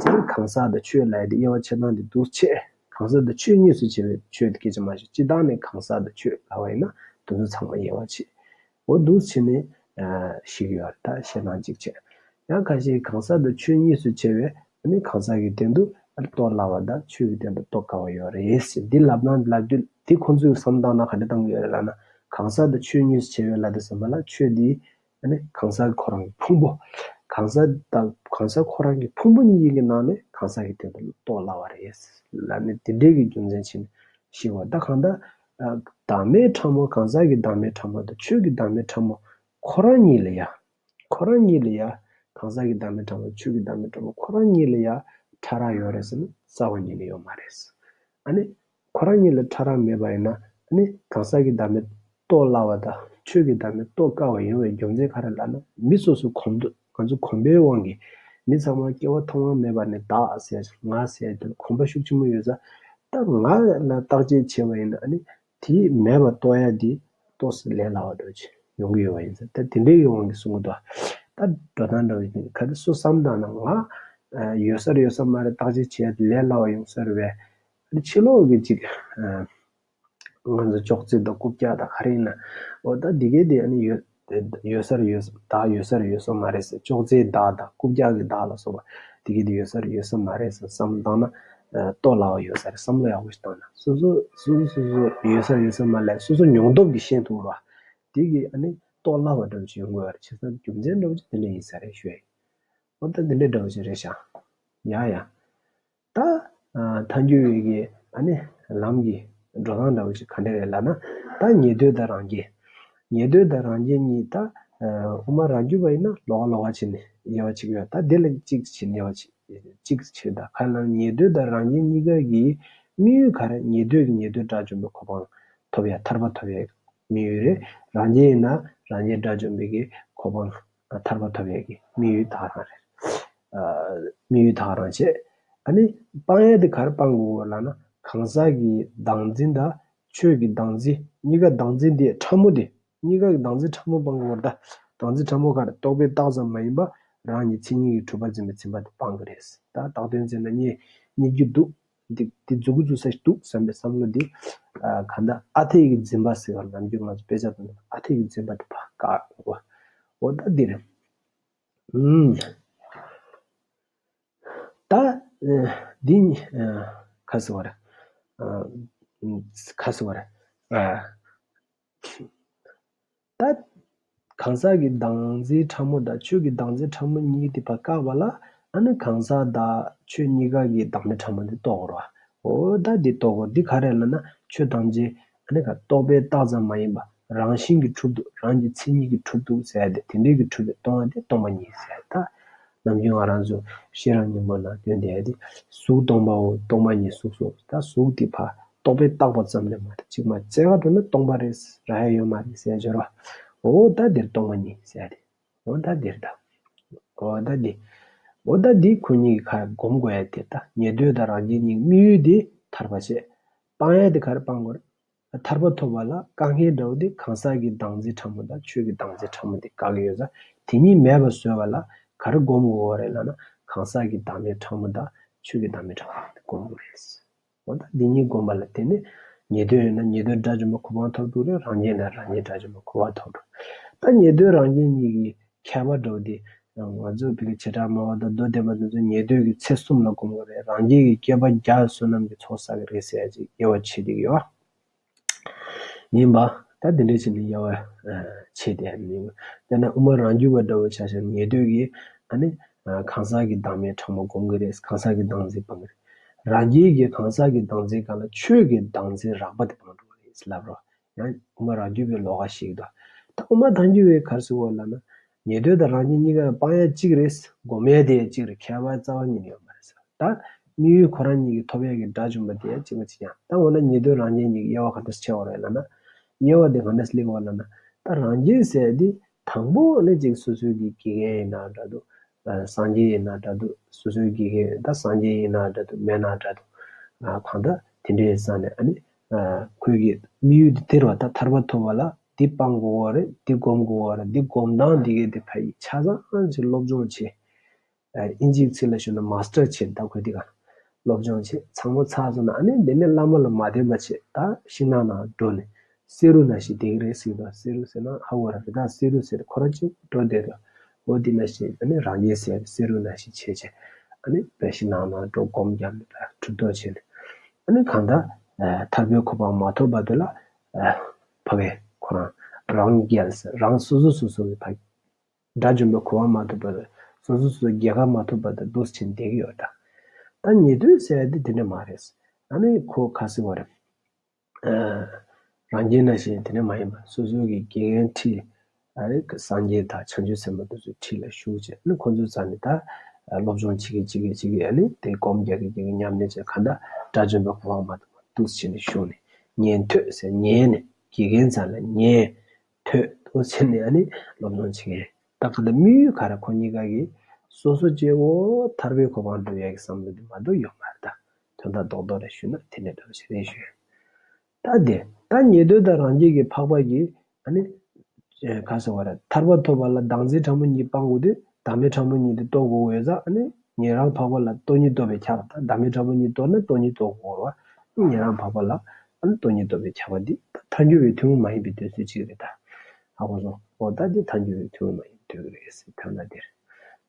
སྤྱིར་གང་ཟག་དང་ཆོས་ལབ་ཡ་དེ་དབྱེ་བ་ཕྱེ་སྟངས་དེ་འདུག་ཕྱེ། གང་ཟག་དང་ཆོས་གཉིས་སུ་ཕྱེ་བའི་ཆོས་དེ་སྐད་ཆ་མ་ཤོད། སྤྱིར་བཏང་ནས་གང་ཟག་དང་ཆོས་ལབ་པ་ཡིན་ན་དེ་ཚོ་ཚང་མ་དབྱེ་བ་ཕྱེ། འོ་འདུག་བྱས་ནས་ཤིག་ཡོད་རེད། ད་བཤད་སྟངས་གཅིག་བྱས། ཡང་ཁ་ཤས་གང་ཟག་དང་ཆོས་གཉིས་སུ་ཕྱེ་བས་ཨ་ནི་གང་ཟག་གི་སྟེང་དུ་རྟོགས་སླ་བ་དང་ཆོས་ཀྱི་སྟེང་དུ་རྟོགས་དཀའ་བ་ཡོད་རེད་ཟེར། འདི་ལབ་ན་ལབ་དུས་འདི་ཁོང་ཚོས་བསམ་བཏང་ན་ག་འདྲ་བཏང་གི་ཡོད་རེད་ལབ་ན། གང་ཟག་དང་ཆོས་གཉིས་སུ་ཕྱེ་བས་ལབ་དུས་ཙམ་པ་ལ་ཆོས་འདི་ཨ་ནི་གང་ཟག་ཁོ་རང་གི་ཕུང་པོ། གང་ཟག་དང་གང་ཟག་ཁོ་རང་གི་ཕུང་པོ་གཉིས་ཀྱི་ནང་ནས་གང་ཟག་གི་སྟེང་དུ་རྟོགས་སླ་བ་རེད་ལབ་ནས་དེ་འདྲའི་གི་རྒྱུ་མཚན་བྱས་ནས་ཤེས་པ། ད་གང་ལྟར་བདག་མེད་ཕྲ་མོ། གང་ཟག་གི་བདག་མེད་ཕྲ་མོ་དང་ཆོས་ཀྱི་བདག་མེད་ཕྲ་མོ་ཁོ་རང་གཉིས་ལ་ཡ། ཁོ་རང་གཉིས་ལ་ཡ། གང་ཟག་གི་བདག་མེད་ཕྲ་མོ་ཆོས་ཀྱི་བདག་མེད་ཕྲ་མོ་ཁོ་རང་གཉིས་ལ་ཡ་ཕྲ་རགས་ཡོད་རེད་ཟེར་ན་རྩ་བ་ཉིད་ནས་ཡོད་མ་རེད། ཨ་ནི། ཁོ་རང་གཉིས་ལ་ཕྲ་རགས་མེད་པ་ཡིན་ན། ཨ་ནི་གང་ཟག་གི་བདག་མེད་རྟོགས་སླ་བ་དང་ཆོས་ཀྱི་བདག་མེད་རྟོགས་དཀའ་བ་ཡོང་བའི་རྒྱུ་མཚན་ག་རེ་ལབ་ན། མི་སོ་སོའི་གོམས་འདུན། ང་ཚོ་གོམས་པའི་དབང་གིས་མི་ཚང་མ་སྐྱེ་བ་ཐོག་མ་མེད་པ་ནས་བདག་ཟེར་ང་ཟེར་དེ་ལ་གོམས་པ་ཤུགས་ཆེན་པོ་ཡོད་ཙང་། ད་ང་ལ་བརྟག་དཔྱད་བྱས་པ་ཡིན་ན་ཨ་ནི་དེ་མེད་པ་རྟོགས་ཡ་དེ་ཏོག་ཙམ་ལས་སླ་བ་འདྲ་ཅིག་ཡོང་གི་ཡོད་པ་ཡིན་ཙང་། ད་དེ་འདྲའི་གི་དབང་གིས་གསུང་གི་འདུག་ད་འགྲོ་སྟངས་འདྲ་བོ་ཡིན་ག་དེ་སུ་བསམ་བཏང་ན་ང་ཡོད་ས་རེད་ཡོད་ས་མ་རེད་བརྟག་དཔྱད་བྱས་ཡ་དེ་ལས་སླ་བ་ཡོང་ས་རེད་པས། ཕྱི་ལོགས་ཀྱི་ཅིག་ང་ཚོ་ཅོག་ཙེ་དང་རྐུབ་བཀྱག་དང་ག་རེ་ཡིན་ན། འོ་ད་འདི་གའི་དེ་ཨ་ནི་ཡོད་ཡོད་ས་རེད་ཡོད་བདག་ཡོད་ས་རེད་ཡོད་ས་མ་རེད་ཟེར། ཅོག་ཙེའི་བདག་དང་རྐུབ་བཀྱག་གི་བདག་ལ་སོགས་པ་འདི་གའི་དེ་ཡོད་ས་རེད་ཡོད་ས་མ་རེད་ཟེར་བསམ་བློ་བཏང་ན། རྟོགས་སླ་བ་ཡོད་ས་རེད། བསམ་བློ་ཡག་པོ་ཞིག་བཏང་ན་སོ་སོ་སོ་སོ་སོ་སོ་ཡོད་ས་རེད་ཡོད་ས་མ་རེད་སོ་སོ་མྱོང་སྟོབས་ཀྱིས་ཤེས་ཐུབ་ར། དེ་གི་ཨ་ནི་རྟོགས་སླ་བ་འདྲ་བོ་ཞིག་ཡོང་དགོས་པ་རེད། བྱས་ཙང་རྒྱུ་མཚན་འདྲ་བོ་ཞིག་དེ་འདྲ་ཡིན་ས་རེད་ཞུ་ཡ་ཡིན། འོ་ད་འདི་འདྲ་འདྲ་བོ་ཞིག་རེད་ཤག་ཡ་ཡ། ད། ཐལ་འགྱུར་བའི་གི་ཨ་ནི་ལམ་གྱི་འགྲོ་སྟངས་འདྲ་བོ་ཞིག་ག་འདྲ་རེད་ལབ་ན། ད་ཉེ་འདོད་དང་རང་རྒྱལ། ཉེ་འདོད་དང་རང་རྒྱལ་གཉིས་ད་དབུ་མ་རང་རྒྱུད་པ་ཡིན་ན་ལོགས་ཀ་ལོགས་ཀ་བྱས་ནས་དབྱེ་བ་ཕྱེ་གི་ཡོད། ད་དེ་ལ་གཅིག་བྱས་ནས་དབྱེ་བ་ཕྱེ་གཅིག་བྱས། ད་ག་ལ་ཉེ་འདོད་དང་རང་རྒྱལ་གཉིས་ཀ་གི་དམིགས་ཡུལ་ག་རེ། ཉེ་འདོད་ཀྱི་ཉེ་འདོད་དགྲ་བཅོམ་པའི་གོ་འཕང་ཐོབ་ཡ་ཐར་པ་ཐོབ་ཡ་དམིགས་ཡུལ་རེད། རང་རྒྱལ་ཡིན་ན་རང་རྒྱལ་དགྲ་བཅོམ་པའི་གི་གོ་འཕང་ཐར་པ་ཐོབ་ཡ་གི་དམིགས་ཡུལ་ད་ག་རང་རེད། དམིགས་ཡུལ་ད་ག་རང་བྱས། ཨ་ནི་སྤང་ཡ་དེ་ག་རེ་སྤང་དགོས་ལབ་ན། གང་ཟག་གི་བདག་འཛིན་དང་ཆོས་ཀྱི་བདག་འཛིན་གཉིས་ཀ་བདག་འཛིན་དེ་ཕྲ་མོ་དེ། གཉིས་ཀ་གི་བདག་འཛིན་ཕྲ་མོ་སྤང་དགོས་པར་ད། བདག་འཛིན་ཕྲ་མོ་ག་རེ། རྟོག་པས་བཏགས་ཙམ་མ་ཡིན་པ་རང་ཉིད་མཚན་ཉིད་ཀྱིས་གྲུབ་པར་འཛིན་པའི་འཛིན་པ་དེ་སྤང་གི་རེད། ད་བཏགས་དོན་བཙལ་ན་རྙེད་རྙེད་རྒྱུ་འདུག་འདི་འདི་འཛུགས་འཛུགས་ས་ཞིག་འདུག་བསམ་པའི་བསམ་བློ་འདི། གང་ལྟར་ཨ་འཐས་ཀྱི་འཛིན་པ་ཟེར་བ་ནམ་རྒྱུན་ང་ཚོ་དཔེ་ཆ་དང་ཨ་འཐས་ཀྱི་འཛིན་པ་དེ་ཕར་བཀག་དགོས། འོ་ད་འདི་རེད། ད། འདི་ཁ་ཟེར་བ་རེད། ཁ་ཟེར་བ་རེད། ད། གང་ཟག་གི་བདག་འཛིན་ཕྲ་མོ་དང་ཆོས་ཀྱི་བདག་འཛིན་ཕྲ་མོ་གཉིས་དེ་ཕར་བཀག་པ་ལ། ཨ་ནི་གང་ཟག་དང་ཆོས་གཉིས་ཀ་གི་བདག་མེད་ཕྲ་མོ་འདི་རྟོགས་དགོས་རེད་བ། འོ་ད་འདི་རྟོགས་དགོས། འདི་ག་རེ་ལབ་ན་ཆོས་ཐམས་ཅད་ཨ་ནི་ག་རྟོག་པས་བཏགས་ཙམ་མ་ཡིན་པ་རང་བཞིན་གྱིས་གྲུབ་འདུག་རང་གི་མཚན་ཉིད་ཀྱིས་གྲུབ་འདུག་ཟེར་ཡ་དེ་དེ་འདྲའི་གིས་གྲུབ་པའི་སྟོང་པ་དེ་སྟོང་པ་ཉིད་ཟེར་ཡ། ད་ནམ་རྒྱུན་ང་རང་ཚོ་ཤེས་རབ་སྙིང་པོ་ནང་སྟོན་བསྡད་ཡ་དེ་གཟུགས་སྟོང་པའོ། སྟོང་པ་ཉིད་གཟུགས་སོ། ད་གཟུགས་དེ་ཕར་རྟོག་པས་བཏགས་པ་ཙམ་ལས་མ་གཏོགས་གཅིག་མ་བཙལ་ག་འགྲོ་ན་སྟོང་པ་རེད། རག་ཡ་ཡོད་མ་རེད་ཟེར་ཡ་སྦྱོར་བ། འོ་ད་འདིར་སྟོང་པ་ཉིད་ཟེར་ཡ་དེ། འོ་ད་འདིར་ད། འོ་ད་འདི། འོ་ད་འདི་ཁོ་གཉིས་ཀྱི་ཁ་སྒོམ་དགོས་ཡ་དེ། ད་ཉེ་དོ་དང་རང་རྒྱལ་གཉིས་དམིགས་ཡུལ་དེ་ཐར་པ་བྱེད། སྤང་ཡ་དེ་ག་རེ་སྤང་དགོས་རེད། ཐར་པ་ཐོབ་པ་ལ་དཀའ་ངལ་འདྲ་བོ་དེ་གང་ཟག་གི་བདག་འཛིན་ཕྲ་མོ་དང་ཆོས་ཀྱི་བདག་འཛིན་ཕྲ་མོ་དེ་བཀག་གི་ཡོད་ཙང་། དེ་གཉིས་མེད་པ་བཟོ་བ་ལ་ག་རེ་སྒོམ་དགོས་རེད་ལབ་ན། གང་ཟག་གི་བདག་མེད་ཕྲ་མོ་དང་ཆོས་ཀྱི་བདག་མེད་ཕྲ་མོ་དེ་སྒོམ་དགོས་རེད། འོ་ད་འདི་གཉིས་སྒོམ་པ་ལ་བརྟེན་ནས་ཉེ་དོ་ཡོད་ན་ཉེ་དོ་དགྲ་བཅོམ་པའི་གོ་འཕང་ཐོབ་འདུག་རེད། རང་རྒྱལ་ན་རང་རྒྱལ་དགྲ་བཅོམ་པའི་གོ་འཕང་ཐོབ་འདུག་ད་ཉེ་དོ་རང་རྒྱལ་གཉིས་ཀྱི་ཁྱད་པར་འདྲ་བོ་དེ་ང་ཚོ་བོད་ཀྱི་བྱེ་བྲག་སྨྲ་བ་དང་མདོ་སྡེ་པ་དེ་ཚོ་ཉེ་དོ་གི་ཚེ་གསུམ་ལ་སྒོམ་དགོས་རེད། རང་རྒྱལ་གྱི་བསྐལ་པ་བརྒྱ་བསོད་ནམས་ཀྱི་ཚོགས་བསགས་ཀྱི་རེད་ཟེར་ཡ་ཅིག་དབྱེ་བ་ཕྱེ་བསྡད་ཀྱི་ཡོད། ཡིན་པ། ད་དེ་འདྲ་བྱས་ནས་དབྱེ་བ་ཕྱེ་བསྡད་ཡ་ཡིན། དཔེར་ན་དབུ་མ་རང་རྒྱུད་པ་འདྲ་བོ་ཆ་བཞག་ན་ཉེ་དོ་གིས་ཨ་ནི་གང་ཟག་གི་བདག་མེད་ཕྲ་མོ་སྒོམ་གྱི་རེད། གང་ཟག་གི་བདག་འཛིན་སྤང་གི་རེད། རང་རྒྱལ་གྱིས་གང་ཟག་གི་བདག་འཛིན་སྒང་ལ་ཆོས་ཀྱི་བདག་འཛིན་རགས་པ་དེ་སྤང་འགྲོ་གི་རེད་ལབ་རོགས། ཡང་དབུ་མ་རང་རྒྱུད་པའི་ལོགས་ཀ་ཞིག་དང་། ད་དབུ་མ་རང་རྒྱུད་པས་ག་རེ་ཟེར་བ་ལབ་ན། ཉེ་དོ་དང་རང་རྒྱལ་གཉིས་ཀ་སྤང་ཡ་གཅིག་རེད། སྒོམ་ཡ་དེ་ཡང་གཅིག་རེད། ཁྱད་པར་རྩ་བ་ཉིད་ནས་ཡོད་མ་རེད་ཟེར། ད་དམིགས་ཡུལ་ཁོ་རང་ཉིད་ཀྱིས་ཐོབ་ཡ་གི་དགྲ་བཅོམ་པ་དེ་ཡང་གཅིག་པ་གཅིག་རྐྱང་། ད་འོ་ན་ཉེ་དོ་རང་རྒྱལ་གཉིས་ཀྱི་དབྱེ་བ་ག་འདྲ་ཕྱེ་བ་རེད་ལབ་ན། དབྱེ་བ་དེ་ག་འདྲ་སླེབས་པ་ལབ་ན། ད་རང་རྒྱལ་ཟེར་ཡ་དེ་དང་པོ་ནས་ཅིག་སོ་སོའི་གི་དགེ་རྒན་ཡིན་ན་འདྲ་འདུག་སངས་རྒྱས་ཡིན་ན་འདྲ་འདུག་སོ་སོའི་དགེ་རྒན་ད་སངས་རྒྱས་ཡིན་ན་འདྲ་འདུག་མེད་ན་འདྲ་འདུག་གང་ལྟར་དེ་འདྲའི་ས་ནས་ཨ་ནི། ཁོས་ཀྱི་དམིགས་ཡུལ་དེ་སྟེར་བ། ད་ཐར་པ་ཐོབ་པ་ལ་འདི་སྤང་དགོས་བ་རེད། འདི་སྒོམ་དགོས་བ་རེད། འདི་སྒོམ་སྟངས་འདི་གས་དེ་ཕ་ཡི་ཆ་ཚང་ཅིག་སློབ་སྦྱོང་བྱེད། ཨིན་ཇིའི་ཚིག་ལ་ཞུ་ན་མཱ་སི་ཊར་བྱེད། ད་ཁོས་འདི་ག་སློབ་སྦྱོང་བྱེད། ཚང་མ་ཚར་སོང་ན་ཨ་ནི་འདི་ནས་བླ་མ་ལ་མ་བསྟེན་པ་བྱེད། ད་ཤིང་ནགས་ནང་འགྲོ་ནས་བསེ་རུ་ནང་བཞིན་བསྡད་ཀྱི་རེད་ཟེར་གི་འདུག་བསེ་རུ་ཟེར་ན་ཧ་གོ་ར་རེད། ད་བསེ་རུ་ཟེར་ཁོ་རང་གཅིག་འགྲོ་བསྡད་འདུག་འོ་འདི་ནང་བཞིན་ཨ་ནི་རང་རྒྱལ་ཟེར་བསེ་རུ་ནང་བཞིན་བྱེད་བྱེད། ཨ་ནི་བེ་ཤིང་ནང་ནང་འགྲོ་སྒོམ་རྒྱབ་ནས་གྲུབ་ཐོབ་བྱེད་ནས། ཨ་ནི་གང་ལྟར་ཐར་པའི་གོ་འཕང་མ་ཐོབ་བར་དུ་ལ་ཕ་གི་ཁོ་རང་རང་རྒྱལ་ཟེར། རང་སོ་སོ་སོ་སོ་གི་ཕ་དགྲ་བཅོམ་པའི་གོ་འཕང་མ་ཐོབ་བར་དུ། སོ་སོ་སོ་སོ་རྒྱལ་ཁ་མ་ཐོབ་བར་དུ་འདུག་སེ་བྱས་ནས་བསྡད་ཀྱི་ཡོད་ད། ད་ཉེ་དོ་ཟེར་ཡ་དེ་དེ་འདྲ་མ་རེད། ཨ་ནི་ཁོ་ཁ་སི་བ་རེད། རང་རྒྱལ་ནང་བཞིན་དེ་འདྲ་མ་ཡིན་པ། སོ་སོའི་གི་དགེ་རྒན་ཁྲིད། ཨ་ནི་སངས་རྒྱས་དང་བྱང་ཆུབ་སེམས་དཔའ་དེ་ཚོའི་ཁྲིད་ལ་ཞུགས་བྱས། ཨ་ནི་ཁོ་ཚོའི་རྩ་ནས་ད་སློབ་སྦྱོང་བྱེད་ཀྱི་བྱེད་ཀྱི་བྱེད་ཀྱི། ཨ་ནི་དེ་སྒོམ་རྒྱག་གི་རྒྱག་གི་ཉམས་ལེན་བྱས། གང་ལྟར་དགྲ་བཅོམ་པའི་གོ་འཕང་མ་ཐོབ་འདུག་སེ་བྱས་ནས་བཞུགས་ནས། ཉན་ཐོས་ཟེར། ཉན་ནས་དགེ་རྒན་རྩ་ལ་ཉན། ཐོས་འདུག་སེ་བྱས་ནས་ཨ་ནི་སློབ་སྦྱོང་བྱེད་མཁན། ད་གང་ལྟར་དམིགས་ཡུལ་ག་རེ། ཁོ་གཉིས་ཀ་གིས་སོ་སོ་སྐྱེ་བོ་ཐར་པའི་གོ་འཕང་འགྲུབ་ཡ་གི་བསམ་བློ་དེ་མ་གཏོགས་ཡོད་མ་རེད་ད། དོན་དག་རྡོག་རྡོག་རེ་ཞུས་ན་དེ་འདྲ་འདྲ་བོ་ཞིག་རེད་ཞུ། ད་དེ་ད་ཉེ་དོ་དང་རང་རྒྱལ་གྱི་འཕགས་པ་གིས་ཨ་ནི་ག་ཟེར་བ་རེད། ཐར་པ་ཐོབ་པ་ལ་བདག་འཛིན་ཕྲ་མོ་གཉིས་སྤང་དགོས་དུས་བདག་མེད་ཕྲ་མོ་གཉིས་དེ་རྟོགས་དགོས་ཡོད་ཙང་། ཨ་ནི་ཉན་རང་འཕགས་པ་ལ་སྟོང་ཉིད་རྟོགས་པའི་ཁྱབ་པ། ད་བདག་མེད་ཕྲ་མོ་གཉིས་རྟོགས་ན་སྟོང་ཉིད་རྟོགས་དགོས་རེད་བ། ཨ་ནི་ཉན་རང་འཕགས་པ་ལ་ཨ་ནི་སྟོང་ཉིད་རྟོགས་པའི་ཁྱབ་པ་འདི་ད་ཐལ་འགྱུར་བའི་ཐུན་མོང་མ་ཡིན་པའི་འདོད་ཚུལ་གཅིག་རེད་ད། ཧ་གོ་སོང་། འོ་ད་འདི་ཐལ་འགྱུར་བའི་ཐུན་མོང་མ་ཡིན་པའི་འདོད་ཚུལ་རེད་ཟེར། ཐལ་ན་འདིར་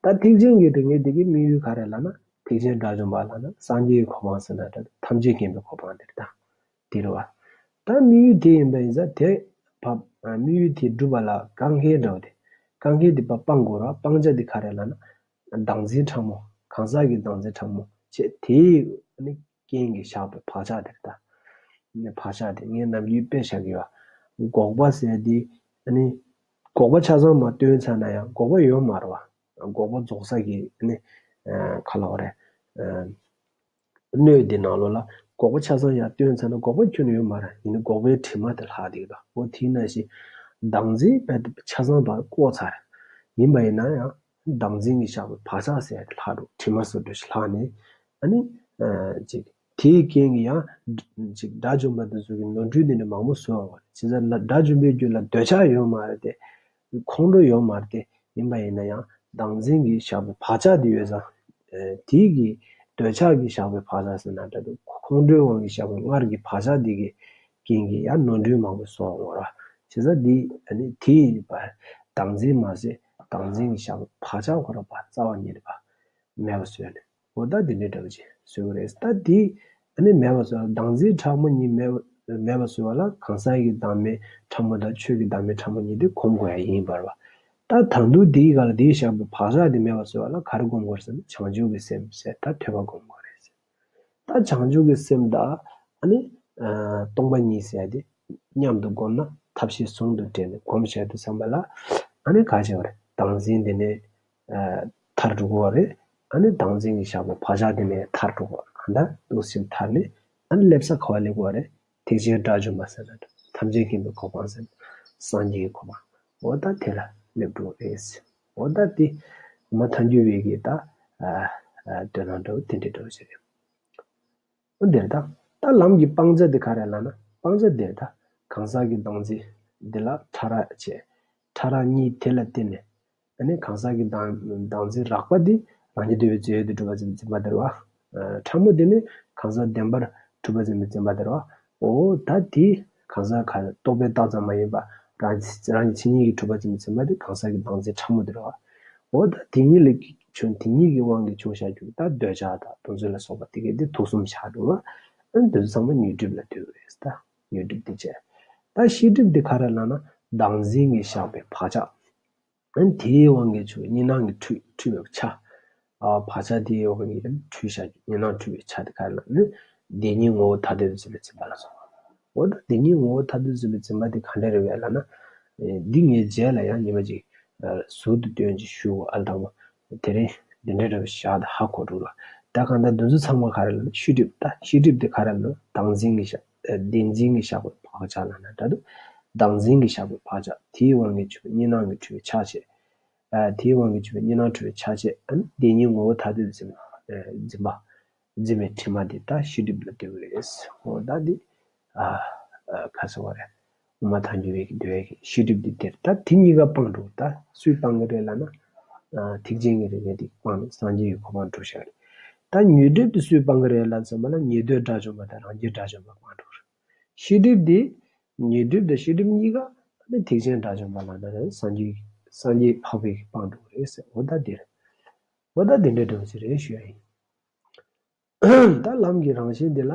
ད་ཐེག་ཆེན་གྱི་སྒྲིག་ངས་འདི་གི་དམིགས་ཡུལ་ག་རེ་ལབ་ན། ཐེག་ཆེན་དགྲ་བཅོམ་པ་ལབ་ན་སངས་རྒྱས་ཀྱི་གོ་འཕང་ཟེར་ན་འདྲ། ཐམས་ཅད་མཁྱེན་པའི་གོ་འཕང་འདིར་ད་འདི་རེད་བ། ད་དམིགས་ཡུལ་དེ་ཡིན་པ་ཡིན་ཙང་དེ་བ། དམིགས་ཡུལ་དེ་འགྲུབ་པ་ལ་དཀའ་ངལ་འདྲ་བོ་དེ། དཀའ་ངལ་དེ་བ་སྤང་དགོས་ར། སྤང་བྱ་དེ་ག་རེ་ལབ་ན། བདག་འཛིན་ཕྲ་མོ། གང་ཟག་གི་བདག་འཛིན་ཕྲ་མོ་བྱས། དེའི་ནི་རྐྱེན་གྱིས་བཞག་པའི་བག་ཆགས་དེ་རེད་ད། ནི་བག་ཆགས་དེ་ངས་ནམ་རྒྱུན་དཔེ་བཞག་གི་ཡོད། འགོག་པ་ཟེར་དེ་ནི་འགོག་པ་ཆ་ཚང་མར་བཏོན་ཚར་ན་ཡང་འགོག་པ་ཡོད་མ་རེད་བ། འགོག་པ་རྫོགས་ས་གི་ནི་ག་ལབ་དགོས་རེད། སྣོད་འདི་ནང་ལོགས་ལ་འགོག་པ་ཆ་ཚང་ཡར་བཏོན་ཚར་ན་འགོག་པ་ཁྱོན་ནས་ཡོད་མ་རེད། ཡིན་ནའི་འགོག་པའི་དྲི་མ་དེ་ལྷག་བསྡད་ཀྱི་འདུག་འོ་དེ་ནང་བཞིན་བདག་འཛིན་དཔེ་ཆ་ཚང་བར་བཀོག་ཚར། ཡིན་པ་ཡིན་ན་ཡང་བདག་འཛིན་གྱིས་བཞག་པའི་བག་ཆགས་ཟེར་ཡ་དེ་ལྷག་འགྲོ། དྲི་མ་བཟོ་འདྲ་ཞིག་ལྷག་ནས། ཨ་ནི་ཅིག་དེའི་རྐྱེན་གྱིས་ཡང་ཅིག་དགྲ་བཅོམ་པ་དེ་ཚོ་གི་ནོར་འཁྲུལ་དེ་འདྲ་མང་པོ་བཟོ་ཡོང་བ་རེད། བྱས་ཙང་དགྲ་བཅོམ་པའི་རྒྱུ་ལ་འདོད་ཆགས་ཡོད་མ་རེད་དེ། ཁོང་ཁྲོ་ཡོད་མ་རེད་དེ། ཡིན་པ་ཡིན་ན་ཡང་བདག་འཛིན་གྱིས་བཞག་པའི་བག་ཆགས་དེ་ཡོད་ཙང་། ཨ་དེ་གི་འདོད་ཆགས་ཀྱིས་བཞག་པའི་བག་ཆགས་ཟེར་ན་འདྲ་འདུག་ཁོང་ཁྲོའི་དབང་གིས་བཞག་པའི་སྔར་གྱི་བག་ཆགས་དེ་གི་རྐྱེན་གྱིས་ཡང་ནོར་འཁྲུལ་མང་པོ་བཟོ་འོང་བ་རེད། བྱས་ཙང་འདི་ཨ་ནི་དེ་ཡིན་པ། བདག་འཛིན་མ་ཟད་བདག་འཛིན་གྱིས་བཞག་པའི་བག་ཆགས་ཁོ་རང་བ་རྩ་བ་ཉིད་ནས་བ་མེད་པ་བཟོས་ནས། འོ་ད་འདི་འདྲའི་འདྲ་བོ་ཅིག་བཟོས་པ་རེད། ད་འདི་ཨ་ནི་མེད་པ་བཟོས། བདག་འཛིན་ཕྲ་མོ་གཉིས་མེད་པ་མེད་པ་བཟོས་པ་ལ་གང་ཟག་གི་བདག་མེད་ཕྲ་མོ་དང་ཆོས་ཀྱི་བདག་མེད་ཕྲ་མོ་གཉིས་དེ་སྒོམ་དགོས་ཡ་ཡིན་པ་རེད་བ། ད་ད་དུང་དེའི་སྒང་ལ་དེའི་བཞག་པའི་བག་ཆགས་དེ་མེད་པ་བཟོ་བ་ལ་ག་རེ་སྒོམ་དགོས་རེད་ཟེར་ན། བྱང་ཆུབ་ཀྱི་སེམས་ཟེར་ད་ཐོས་པ་སྒོམ་དགོས་རེད་ཟེར། ད་བྱང་ཆུབ་ཀྱི་སེམས་དང་ཨ་ནི་སྟོང་པ་ཉིད་ཟེར་དེ་མཉམ་དུ་བསྒོམས་ན་ཐབས་ཤེས་ཟུང་དུ་འབྲེལ་ནས་སྒོམ་བྱས་དུས་ཙམ་པ་ལ་ཨ་ནི་ག་བྱེད་པ་རེད། བདག་འཛིན་དེ་ནས་ཐར་འགྲོ་གི་རེད། ཨ་ནི་བདག་འཛིན་གྱི་བཞག་པའི་བག་ཆགས་དེ་ནས་ཐར་འགྲོ་གི་རེད། གང་ལྟར་འདུག་སེ་ཐར་ནས་ཨ་ནི་སླེབས་ས་ག་པར་སླེབས་ཀྱི་རེད། ཐེག་ཆེན་དགྲ་བཅོམ་པ་ཟེར་ན་ཐམས་ཅད་མཁྱེན་པའི་གོ་འཕང་ཟེར་ན་སངས་རྒྱས་ཀྱི་གོ་འཕང་། འོ་ད་དེ་ལ་སླེབས་འགྲོ་རེད། འོ་ད་དེ་མ་ཐལ་འགྱུར་བའི་གི་ད་ཨ་ཨ་དོན་དག་འདྲ་བོ་དེ་འདྲ་འདྲ་བོ་ཞིག་རེད། འོ་འདིར་ད་ད་ལམ་གྱི་སྤང་བྱ་དེ་ག་རེ་ལབ་ན། སྤང་བྱ་འདིར་ད་གང་ཟག་གི་བདག་འཛིན་འདི་ལ་ཕྲ་རགས་བྱས། ཕྲ་རགས་གཉིས་དེ་ལ་བརྟེན་ནས། ཨ་ནི་གང་ཟག་གི་བདག་བདག་འཛིན་རགས་པ་འདི་རང་རྒྱུད་དུ་བའི་རྫས་ཡོད་དུ་གྲུབ་པ་འཛིན་འཛིན་པ་དེ་རེད་བ། ཕྲ་མོ་དེ་ནི་གང་ཟག་བདེན་པར་གྲུབ་པ་འཛིན་འཛིན་པ་དེ་རེད་བ། འོ་ད་དེ་གང་ཟག་ག་རྟོག་པས་བཏགས་ཙམ་མ་ཡིན་པ་རང་རང་གི་མཚན་ཉིད་ཀྱིས་གྲུབ་པ་འཛིན་འཛིན་པ་དེ་གང་ཟག་གི་བདག་འཛིན་ཕྲ་མོ་དེ་རེད་བ། འོ་ད་དེ་ཉིད་ལས་བྱུང་དེ་ཉིད་ཀྱི་དབང་གིས་བྱུང་བཞག་རྒྱུ་ད་འདོད་ཆགས་དང་འདུ་འཛི་ལ་སོགས་པ་དེ་གས་དེ་དུག་གསུམ་ཆགས་འགྲོ་བ། ཨ་ནི་དེ་ཚོ་ཚང་མ་ཉོན་སྒྲིབ་ལ་ལྟོས་རེད་ད། ཉོན་སྒྲིབ་དེ་བྱས། ད་ཤེས་སྒྲིབ་དེ་ག་རེ་ལབ་ན་བདག་འཛིན་གྱི་བཞག་པའི་བག་ཆགས། ཨ་ནི་དེའི་དབང་གིས་བྱུང་བའི་གཉིས་སྣང་གི་འཁྲུལ་འཁྲུལ་བའི་ཆ། ཨ་བག་ཆགས་དེའི་དབང་གིས་འཁྲུལ་བཞག་རྒྱུ་གཉིས་སྣང་འཁྲུལ་བའི་ཆ་དེ་ག་རེ་ལབ་ན་བདེན་གཉིས་ངོ་བོ་ཐ་དད་དུ་འཛིན་པའི་འཛིན་པ་ལ་སོགས་པ། འོ་ད་བདེན་གཉིས་ངོ་བོ་ཐ་དད་དུ་འཛིན་པའི་འཛིན་པ་དེ་ག་འདྲ་རེད་བས་ལབ་ན། འདི་ངའི་རྗེས་ལ་ཡང་ཉི་མ་གཅིག་ཟུར་དུ་སྟོན་ཅིག་ཞུ་ཨ་ལ་དང་པོ། དེ་རིང་འདི་འདྲ་འདྲ་བ་བཞག་ད་ཧ་གོ་འགྲོ་ལ། ད་གང་ལྟར་འདི་ཚོ་ཚང་མ་ག་རེ་ལབ་ན་ཤེས་སྒྲིབ་ད་ཤེས་སྒྲིབ་དེ་ག་རེ་ལབ་ན་བདག་འཛིན་གྱི་བཞག་བདེན་འཛིན་གྱི་བཞག་པའི་བག་ཆགས་ལབ་ན་འདྲ་འདུག་བདག་འཛིན་གྱི་བཞག་པའི་བག་ཆགས་དེའི་དབང་གིས་བྱུང་བའི་གཉིས་སྣང་གི་འཁྲུལ་བའི་ཆ་བྱས། ཨ་དེའི་དབང་གིས་བྱུང་བའི་གཉིས་སྣང་འཁྲུལ་བའི་ཆ་བྱས་ཨ་ནི་བདེན་གཉིས་ངོ་བོ་ཐ་དད་དུ་འཛིན་པ་འཛིན་པ། འཛིན་པའི་དྲི་མ་འདི་ད་ཤེས་སྒྲིབ་ལ་ལྟོས་ཀྱི་རེད། འོ་ད་འདི་ཨ་ཨ་ག་ཟེར་བ་རེད། དབུ་མ་ཐལ་འགྱུར་བའི་གི་འདོད་ཡག་གི་ཤེས་སྒྲིབ་འདི་དེར་ད་དེ་གཉིས་ཀ་སྤངས་འགྲོ། ད་སུས་སྤང་གི་རེད་ལབ་ན། ཨ་ཐེག་ཆེན་གྱི་རིགས་ངེས་དེ་སྤངས་ནས་སངས་རྒྱས་ཀྱི་གོ་འཕང་འགྲོ་ཤག་རེད། ད་ཉོན་སྒྲིབ་དེ་སུས་སྤང་གི་རེད་ལབ་ཙམ་པ་ལ་ཉེ་འདོད་དགྲ་བཅོམ་པ་དང་རང་རྒྱལ་དགྲ་བཅོམ་པ་སྤངས་འགྲོ་རེད། ཤེས་སྒྲིབ་དེ་ཉོན་སྒྲིབ་དང་ཤེས་སྒྲིབ་གཉིས་ཀ་ནི་ཐེག་ཆེན་དགྲ་བཅོམ་པ་ལ་ན་རེད། སངས་རྒྱས་སངས་རྒྱས་འཕགས་པའི་གི་སྤངས་འགྲོ་གི་རེད་ཟེར། འོ་ད་འདིར་འོ་ད་འདི་འདྲ་འདྲ་བ་ཞིག་རེད་ཞུ་ཡ་ཡིན། ད་ལམ་གྱི་རང་བཞིན་འདི་ལ།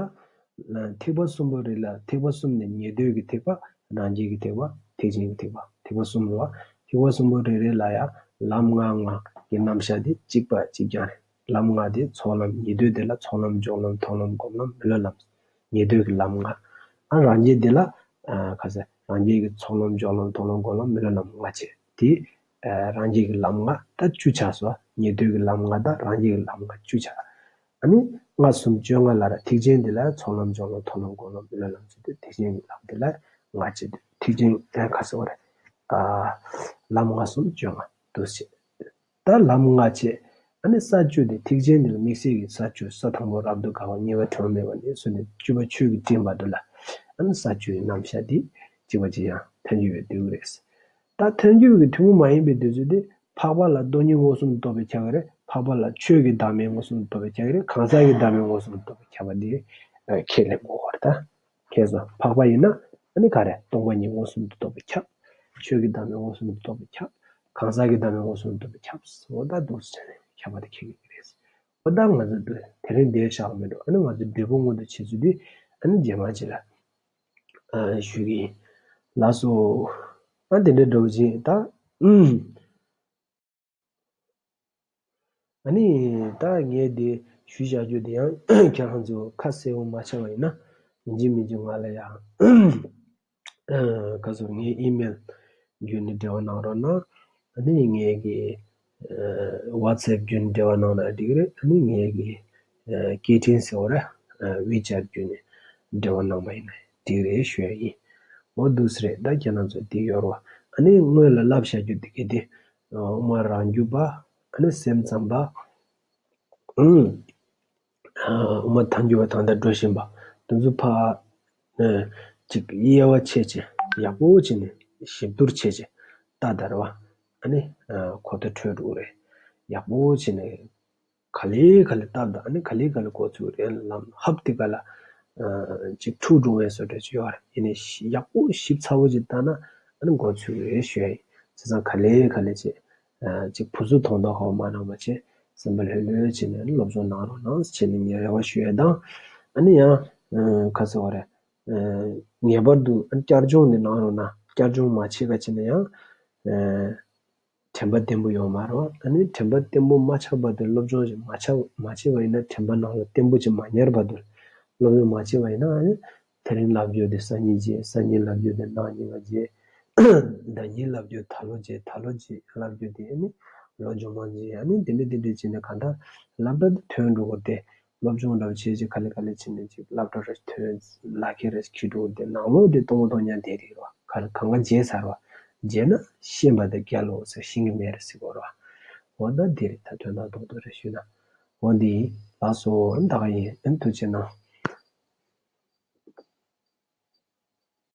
ཐེག་པ་གསུམ་པོ་རེ་ལ་ཐེག་པ་གསུམ་ནས་ཉེ་འདོད་ཀྱི་ཐེག་པ། རང་རྒྱལ་གྱི་ཐེག་པ། ཐེག་ཆེན་གྱི་ཐེག་པ། ཐེག་པ་གསུམ་རེད་བ། ཐེག་པ་གསུམ་པོ་རེ་རེ་ལ་ཡང་ལམ་ལྔ་ལྔ་གི་རྣམ་གཞག་འདི་གཅིག་པ་གཅིག་རྐྱང་རེད། ལམ་ལྔ་དེ་ཚོགས་ལམ་ཉེ་འདོད་དེ་ལ་ཚོགས་ལམ་སྦྱོར་ལམ་མཐོང་ལམ་སྒོམ་ལམ་མི་སློབ་ལམ། ཉེ་འདོད་ཀྱི་ལམ་ལྔ། ཨ་རང་རྒྱལ་འདི་ལ། ཨ་ག་ཟེར་རང་རྒྱལ་གྱི་ཚོགས་ལམ་སྦྱོར་ལམ་མཐོང་ལམ་སྒོམ་ལམ་མི་སློབ་ལམ་ལྔ་བྱས་དེ། ཨ་རང་རྒྱལ་གྱི་ལམ་ལྔ་ད་བཅུ་ཆགས་སོ། ཉེ་འདོད་ཀྱི་ལམ་ལྔ་དང་རང་རྒྱལ་གྱི་ལམ་ལྔ་བཅུ་ཆགས། ཨ་ནི་ལྔ་གསུམ་བཅོ་ལྔ་ལ་ར་ཐེག་ཆེན་འདི་ལ་ཚོགས་ལམ་སྦྱོར་ལམ་མཐོང་ལམ་སྒོམ་ལམ་མི་སློབ་ལམ་ཟེར་དུས་ཐེག་ཆེན་གྱི་ལམ་འདི་ལ་ལྔ་བྱས་དུས་ཐེག་ཆེན་ཨ་ག་ཟེར་བ་རེད། ཨ་ལམ་ལྔ་གསུམ་བཅོ་ལྔ་འདུག་ཟེར། ད་ལམ་ལྔ་བྱས། ཨ་ནི་ས་བཅུ་དེ་ཐེག་ཆེན་འདི་ལ་དམིགས་བསལ་གྱི་ས་བཅུ་ས་དང་པོ་རབ་ཏུ་དགའ་བ་གཉིས་པ་གྲངས་མེད་པ་ནས་བཟུང་ནས་བཅུ་པ་ཆོས་ཀྱི་སྤྲིན་བར་དུ་ལ། ཨ་ནི་ས་བཅུ་ཡི་རྣམ་གཞག་འདི་གཅིག་པ་གཅིག་རྐྱང་ཐལ་འགྱུར་བའི་དུས་རེད། ད་ཐལ་འགྱུར་བའི་གི་ཐུན་མོང་མ་ཡིན་པའི་དུས་ཚོད་དེ་འཕགས་པ་ལ་སྟོང་ཉིད་མངོན་སུམ་དུ་རྟོགས་པའི་ཁྱབ་པ་རེད། འཕགས་པ་ལ་ཆོས་ཀྱི་བདག་མེད་མངོན་སུམ་དུ་རྟོགས་པའི་ཁྱབ་པ་རེད། གང་ཟག་གི་བདག་མེད་མངོན་སུམ་དུ་རྟོགས་པའི་ཁྱབ་པ་འདི་ཁས་ལེན་དགོས་པ་རེད་ད། ཁྱེད་ཚོ་འཕགས་པ་ཡིན་ན་ཨ་ནི་ག་རེ་སྟོང་པ་ཉིད་མངོན་སུམ་དུ་རྟོགས་པའི་ཁྱབ། ཆོས་ཀྱི་བདག་མེད་མངོན་སུམ་དུ་རྟོགས་པའི་ཁྱབ། གང་ཟག་གི་བདག་མེད་མངོན་སུམ་དུ་རྟོགས་པའི་ཁྱབ། འོ་ད་འདུག་སེ་བྱས་ནས་ཁྱབ་པ་དེ་ཁེགས་ཀྱི་རེད། འོ་ད་ང་ཚོ་འདུག་དེ་རིང་འདིར་བཞག་མི་འགྲོ། ཨ་ནི་ང་ཚོ་འབྲས་བུ་མངོན་དུ་བྱེད་ཚུལ་དེ་ཨ་ནི་རྗེས་མ་ཅིག་ལ་ཨ་ཞུ་གི་ཡིན། ལགས་སོ། ཨ་དེ་འདྲ་འདྲ་བོ་ཅིག་ད་ཨུམ། ཨ་ནི་ད་ངས་འདི་ཞུས་བཞག་རྒྱུ་དེ་ཡང་ཁྱེད་རང་ཚོ་ཁ་གསལ་པོ་མ་ཆགས་པ་ཡིན་ན་ཡིན་གཅིག་མིན་གཅིག་ང་ལ་ཡང་ཨ་ག་ཟེར་ངའི་ཨི་མེལ་བརྒྱུད་ནས་འབྲེལ་བ་གནང་རོགས་གནང་། ཨ་ནི་ངའི་གི་ཨ་ཝ་ཚེབ་བརྒྱུད་ནས་འབྲེལ་བ་གནང་ན་འགྲིག་གི་རེད། ཨ་ནི་ངའི་གི་ཨ་སྐད་འཕྲིན་ཟེར་བ་རེད། ཨ་ཝི་ཆེ་ཊི་བརྒྱུད་ནས་འབྲེལ་བ་གནང་པ་ཡིན་ན་འགྲིག་གི་རེད་ཞུ་ཡ་ཡིན། འོ་འདུག་སེ་རེད། ད་ཁྱེད་རང་ཚོ་འདི་ཡོད་རེད་བ། ཨ་ནི་སྔོན་ལ་ལབ་བཞག་རྒྱུ་འདི་གི་འདི། དབུ་མ་རང་རྒྱུད་པ། ཨ་ནི་སེམས་ཙམ་པ། ཨུམ། དབུ་མ་ཐལ་འགྱུར་བ་དང་ད་འགྲོ་བཞིན་པ། དེ་ཚོ་ཕ། ཨ་ཅིག་དབྱེ་བ་ཕྱེ་བྱས་ཡག་པོ་བྱས་ནས་ཞིབ་བསྡུར་བྱས་བྱས་ལྟ་དར་བ། ཨ་ནི་གོ་བརྡ་འཕྲོད་འགྲོ་གི་རེད། ཡག་པོ་བྱས་ནས། ག་ལེ་ག་ལེ་བཏབ་དང་ཨ་ནི་ག་ལེ་ག་ལེ་འགོ་ཚུགས་རེད། ལམ་ཧབ་དེ་ག་ལ་ཅིག་འཁྲུག་འགྲོ་བའི་བཟོ་འདྲ་ཅིག་ཡོད་རེད། ཡིན་ནའི་ཡག་པོ་ཞིབ་ཚགས་པོ་ཅིག་བལྟས་ན་ཨ་ནི་འགོ་ཚུགས་རེད་ཞུ་ཡ་ཡིན། བྱས་ཙང་ག་ལེ་ག་ལེ་ཅིག་ཅིག་བུ་ཚོ་མཐོང་མདོག་ཁ་པོ་མ་གནང་བ་བྱས་སེམས་པ་ལྷོད་ལྷོད་བྱས་ནས་ཨ་ནི་སློབ་སྦྱོང་གནང་རོགས་གནང་བྱས་ནས་ངས་རེ་བ་ཞུ་ཡ་དང་། ཨ་ནི་ཡང་ག་ཟེར་བ་རེད། ངེས་པར་དུ་ཨ་ནི་བསྐྱར་སྦྱོང་དེ་གནང་རོགས་གནང་། བསྐྱར་སྦྱོང་མ་བྱེད་པ་བྱས་ན་ཡང་། དྲན་པ་བརྟན་པོ་ཡོང་མ་རེད་བ། ཨ་ནི་དྲན་པ་བརྟན་པོ་མ་ཆགས་བར་དུ་སློབ་སྦྱོང་ཞིག་མ་ཆགས་མ་བྱས་པ་ཡིན་ན། དྲན་པ་ནང་ལ་བརྟན་པོ་ཅིག་མ་ཉར་བར་དུ་སློབ་སྦྱོང་མ་བྱས་པ་ཡིན་ན། ཨ་ནི་དེ་རིང་ལབ་རྒྱུ་དེ་སང་ཉིན་བརྗེད། སང་ཉིན་ལབ་རྒྱུ་དེ་གནངས་ཉིན་ལ་བརྗེད། ཟླ་ཉིན་ལབ་རྒྱུ་ད་ལོ་བརྗེད། ད་ལོ་བརྗེད་ལབ་རྒྱུ་དེ་ཨ་ནི་ལོ་མཇུག་མ་བརྗེད། ཨ་ནི་དེ་འདྲ་དེ་འདྲ་བྱས་ནས་གང་ལྟར་སློབ་གྲྭ་དེ་ཐོན་འགྲོ་གི་རེད་དེ། སློབ་སྦྱོང་འདྲ་བོ་བྱས་བྱས་ག་ལེ་ག་ལེ་བྱས་ནས་ཅིག་སློབ་གྲྭ་རེ་ཐོན། ལག་ཁྱེར་རེ་འཁྱེར་འགྲོ་གི་རེད་དེ། ནང་ལོགས་དེ་སྟོང་པ་སྟོང་རྐྱང་བསྡད་ཀྱི་རེད་བ། ག་ལེ་གང་ག་བརྗེད་ཚར་བ། བརྗེད་ན་ཤེས་པ་དེ་རྒྱལ་ལོ་ཟེར། ཤེས་ཀྱི་མེད་རེད་ཟེར་གྱི་ཡོད་རེད་བ། འོ་ན་འདི་རེད། ད་དོན་དག་རྡོག་རྡོག་རེ་ཞུས་ན། འོ་འདི་ལགས་སོ། ད་ག་ཡིན། ཨ་ནི་ཐུགས་རྗེ་གནང་།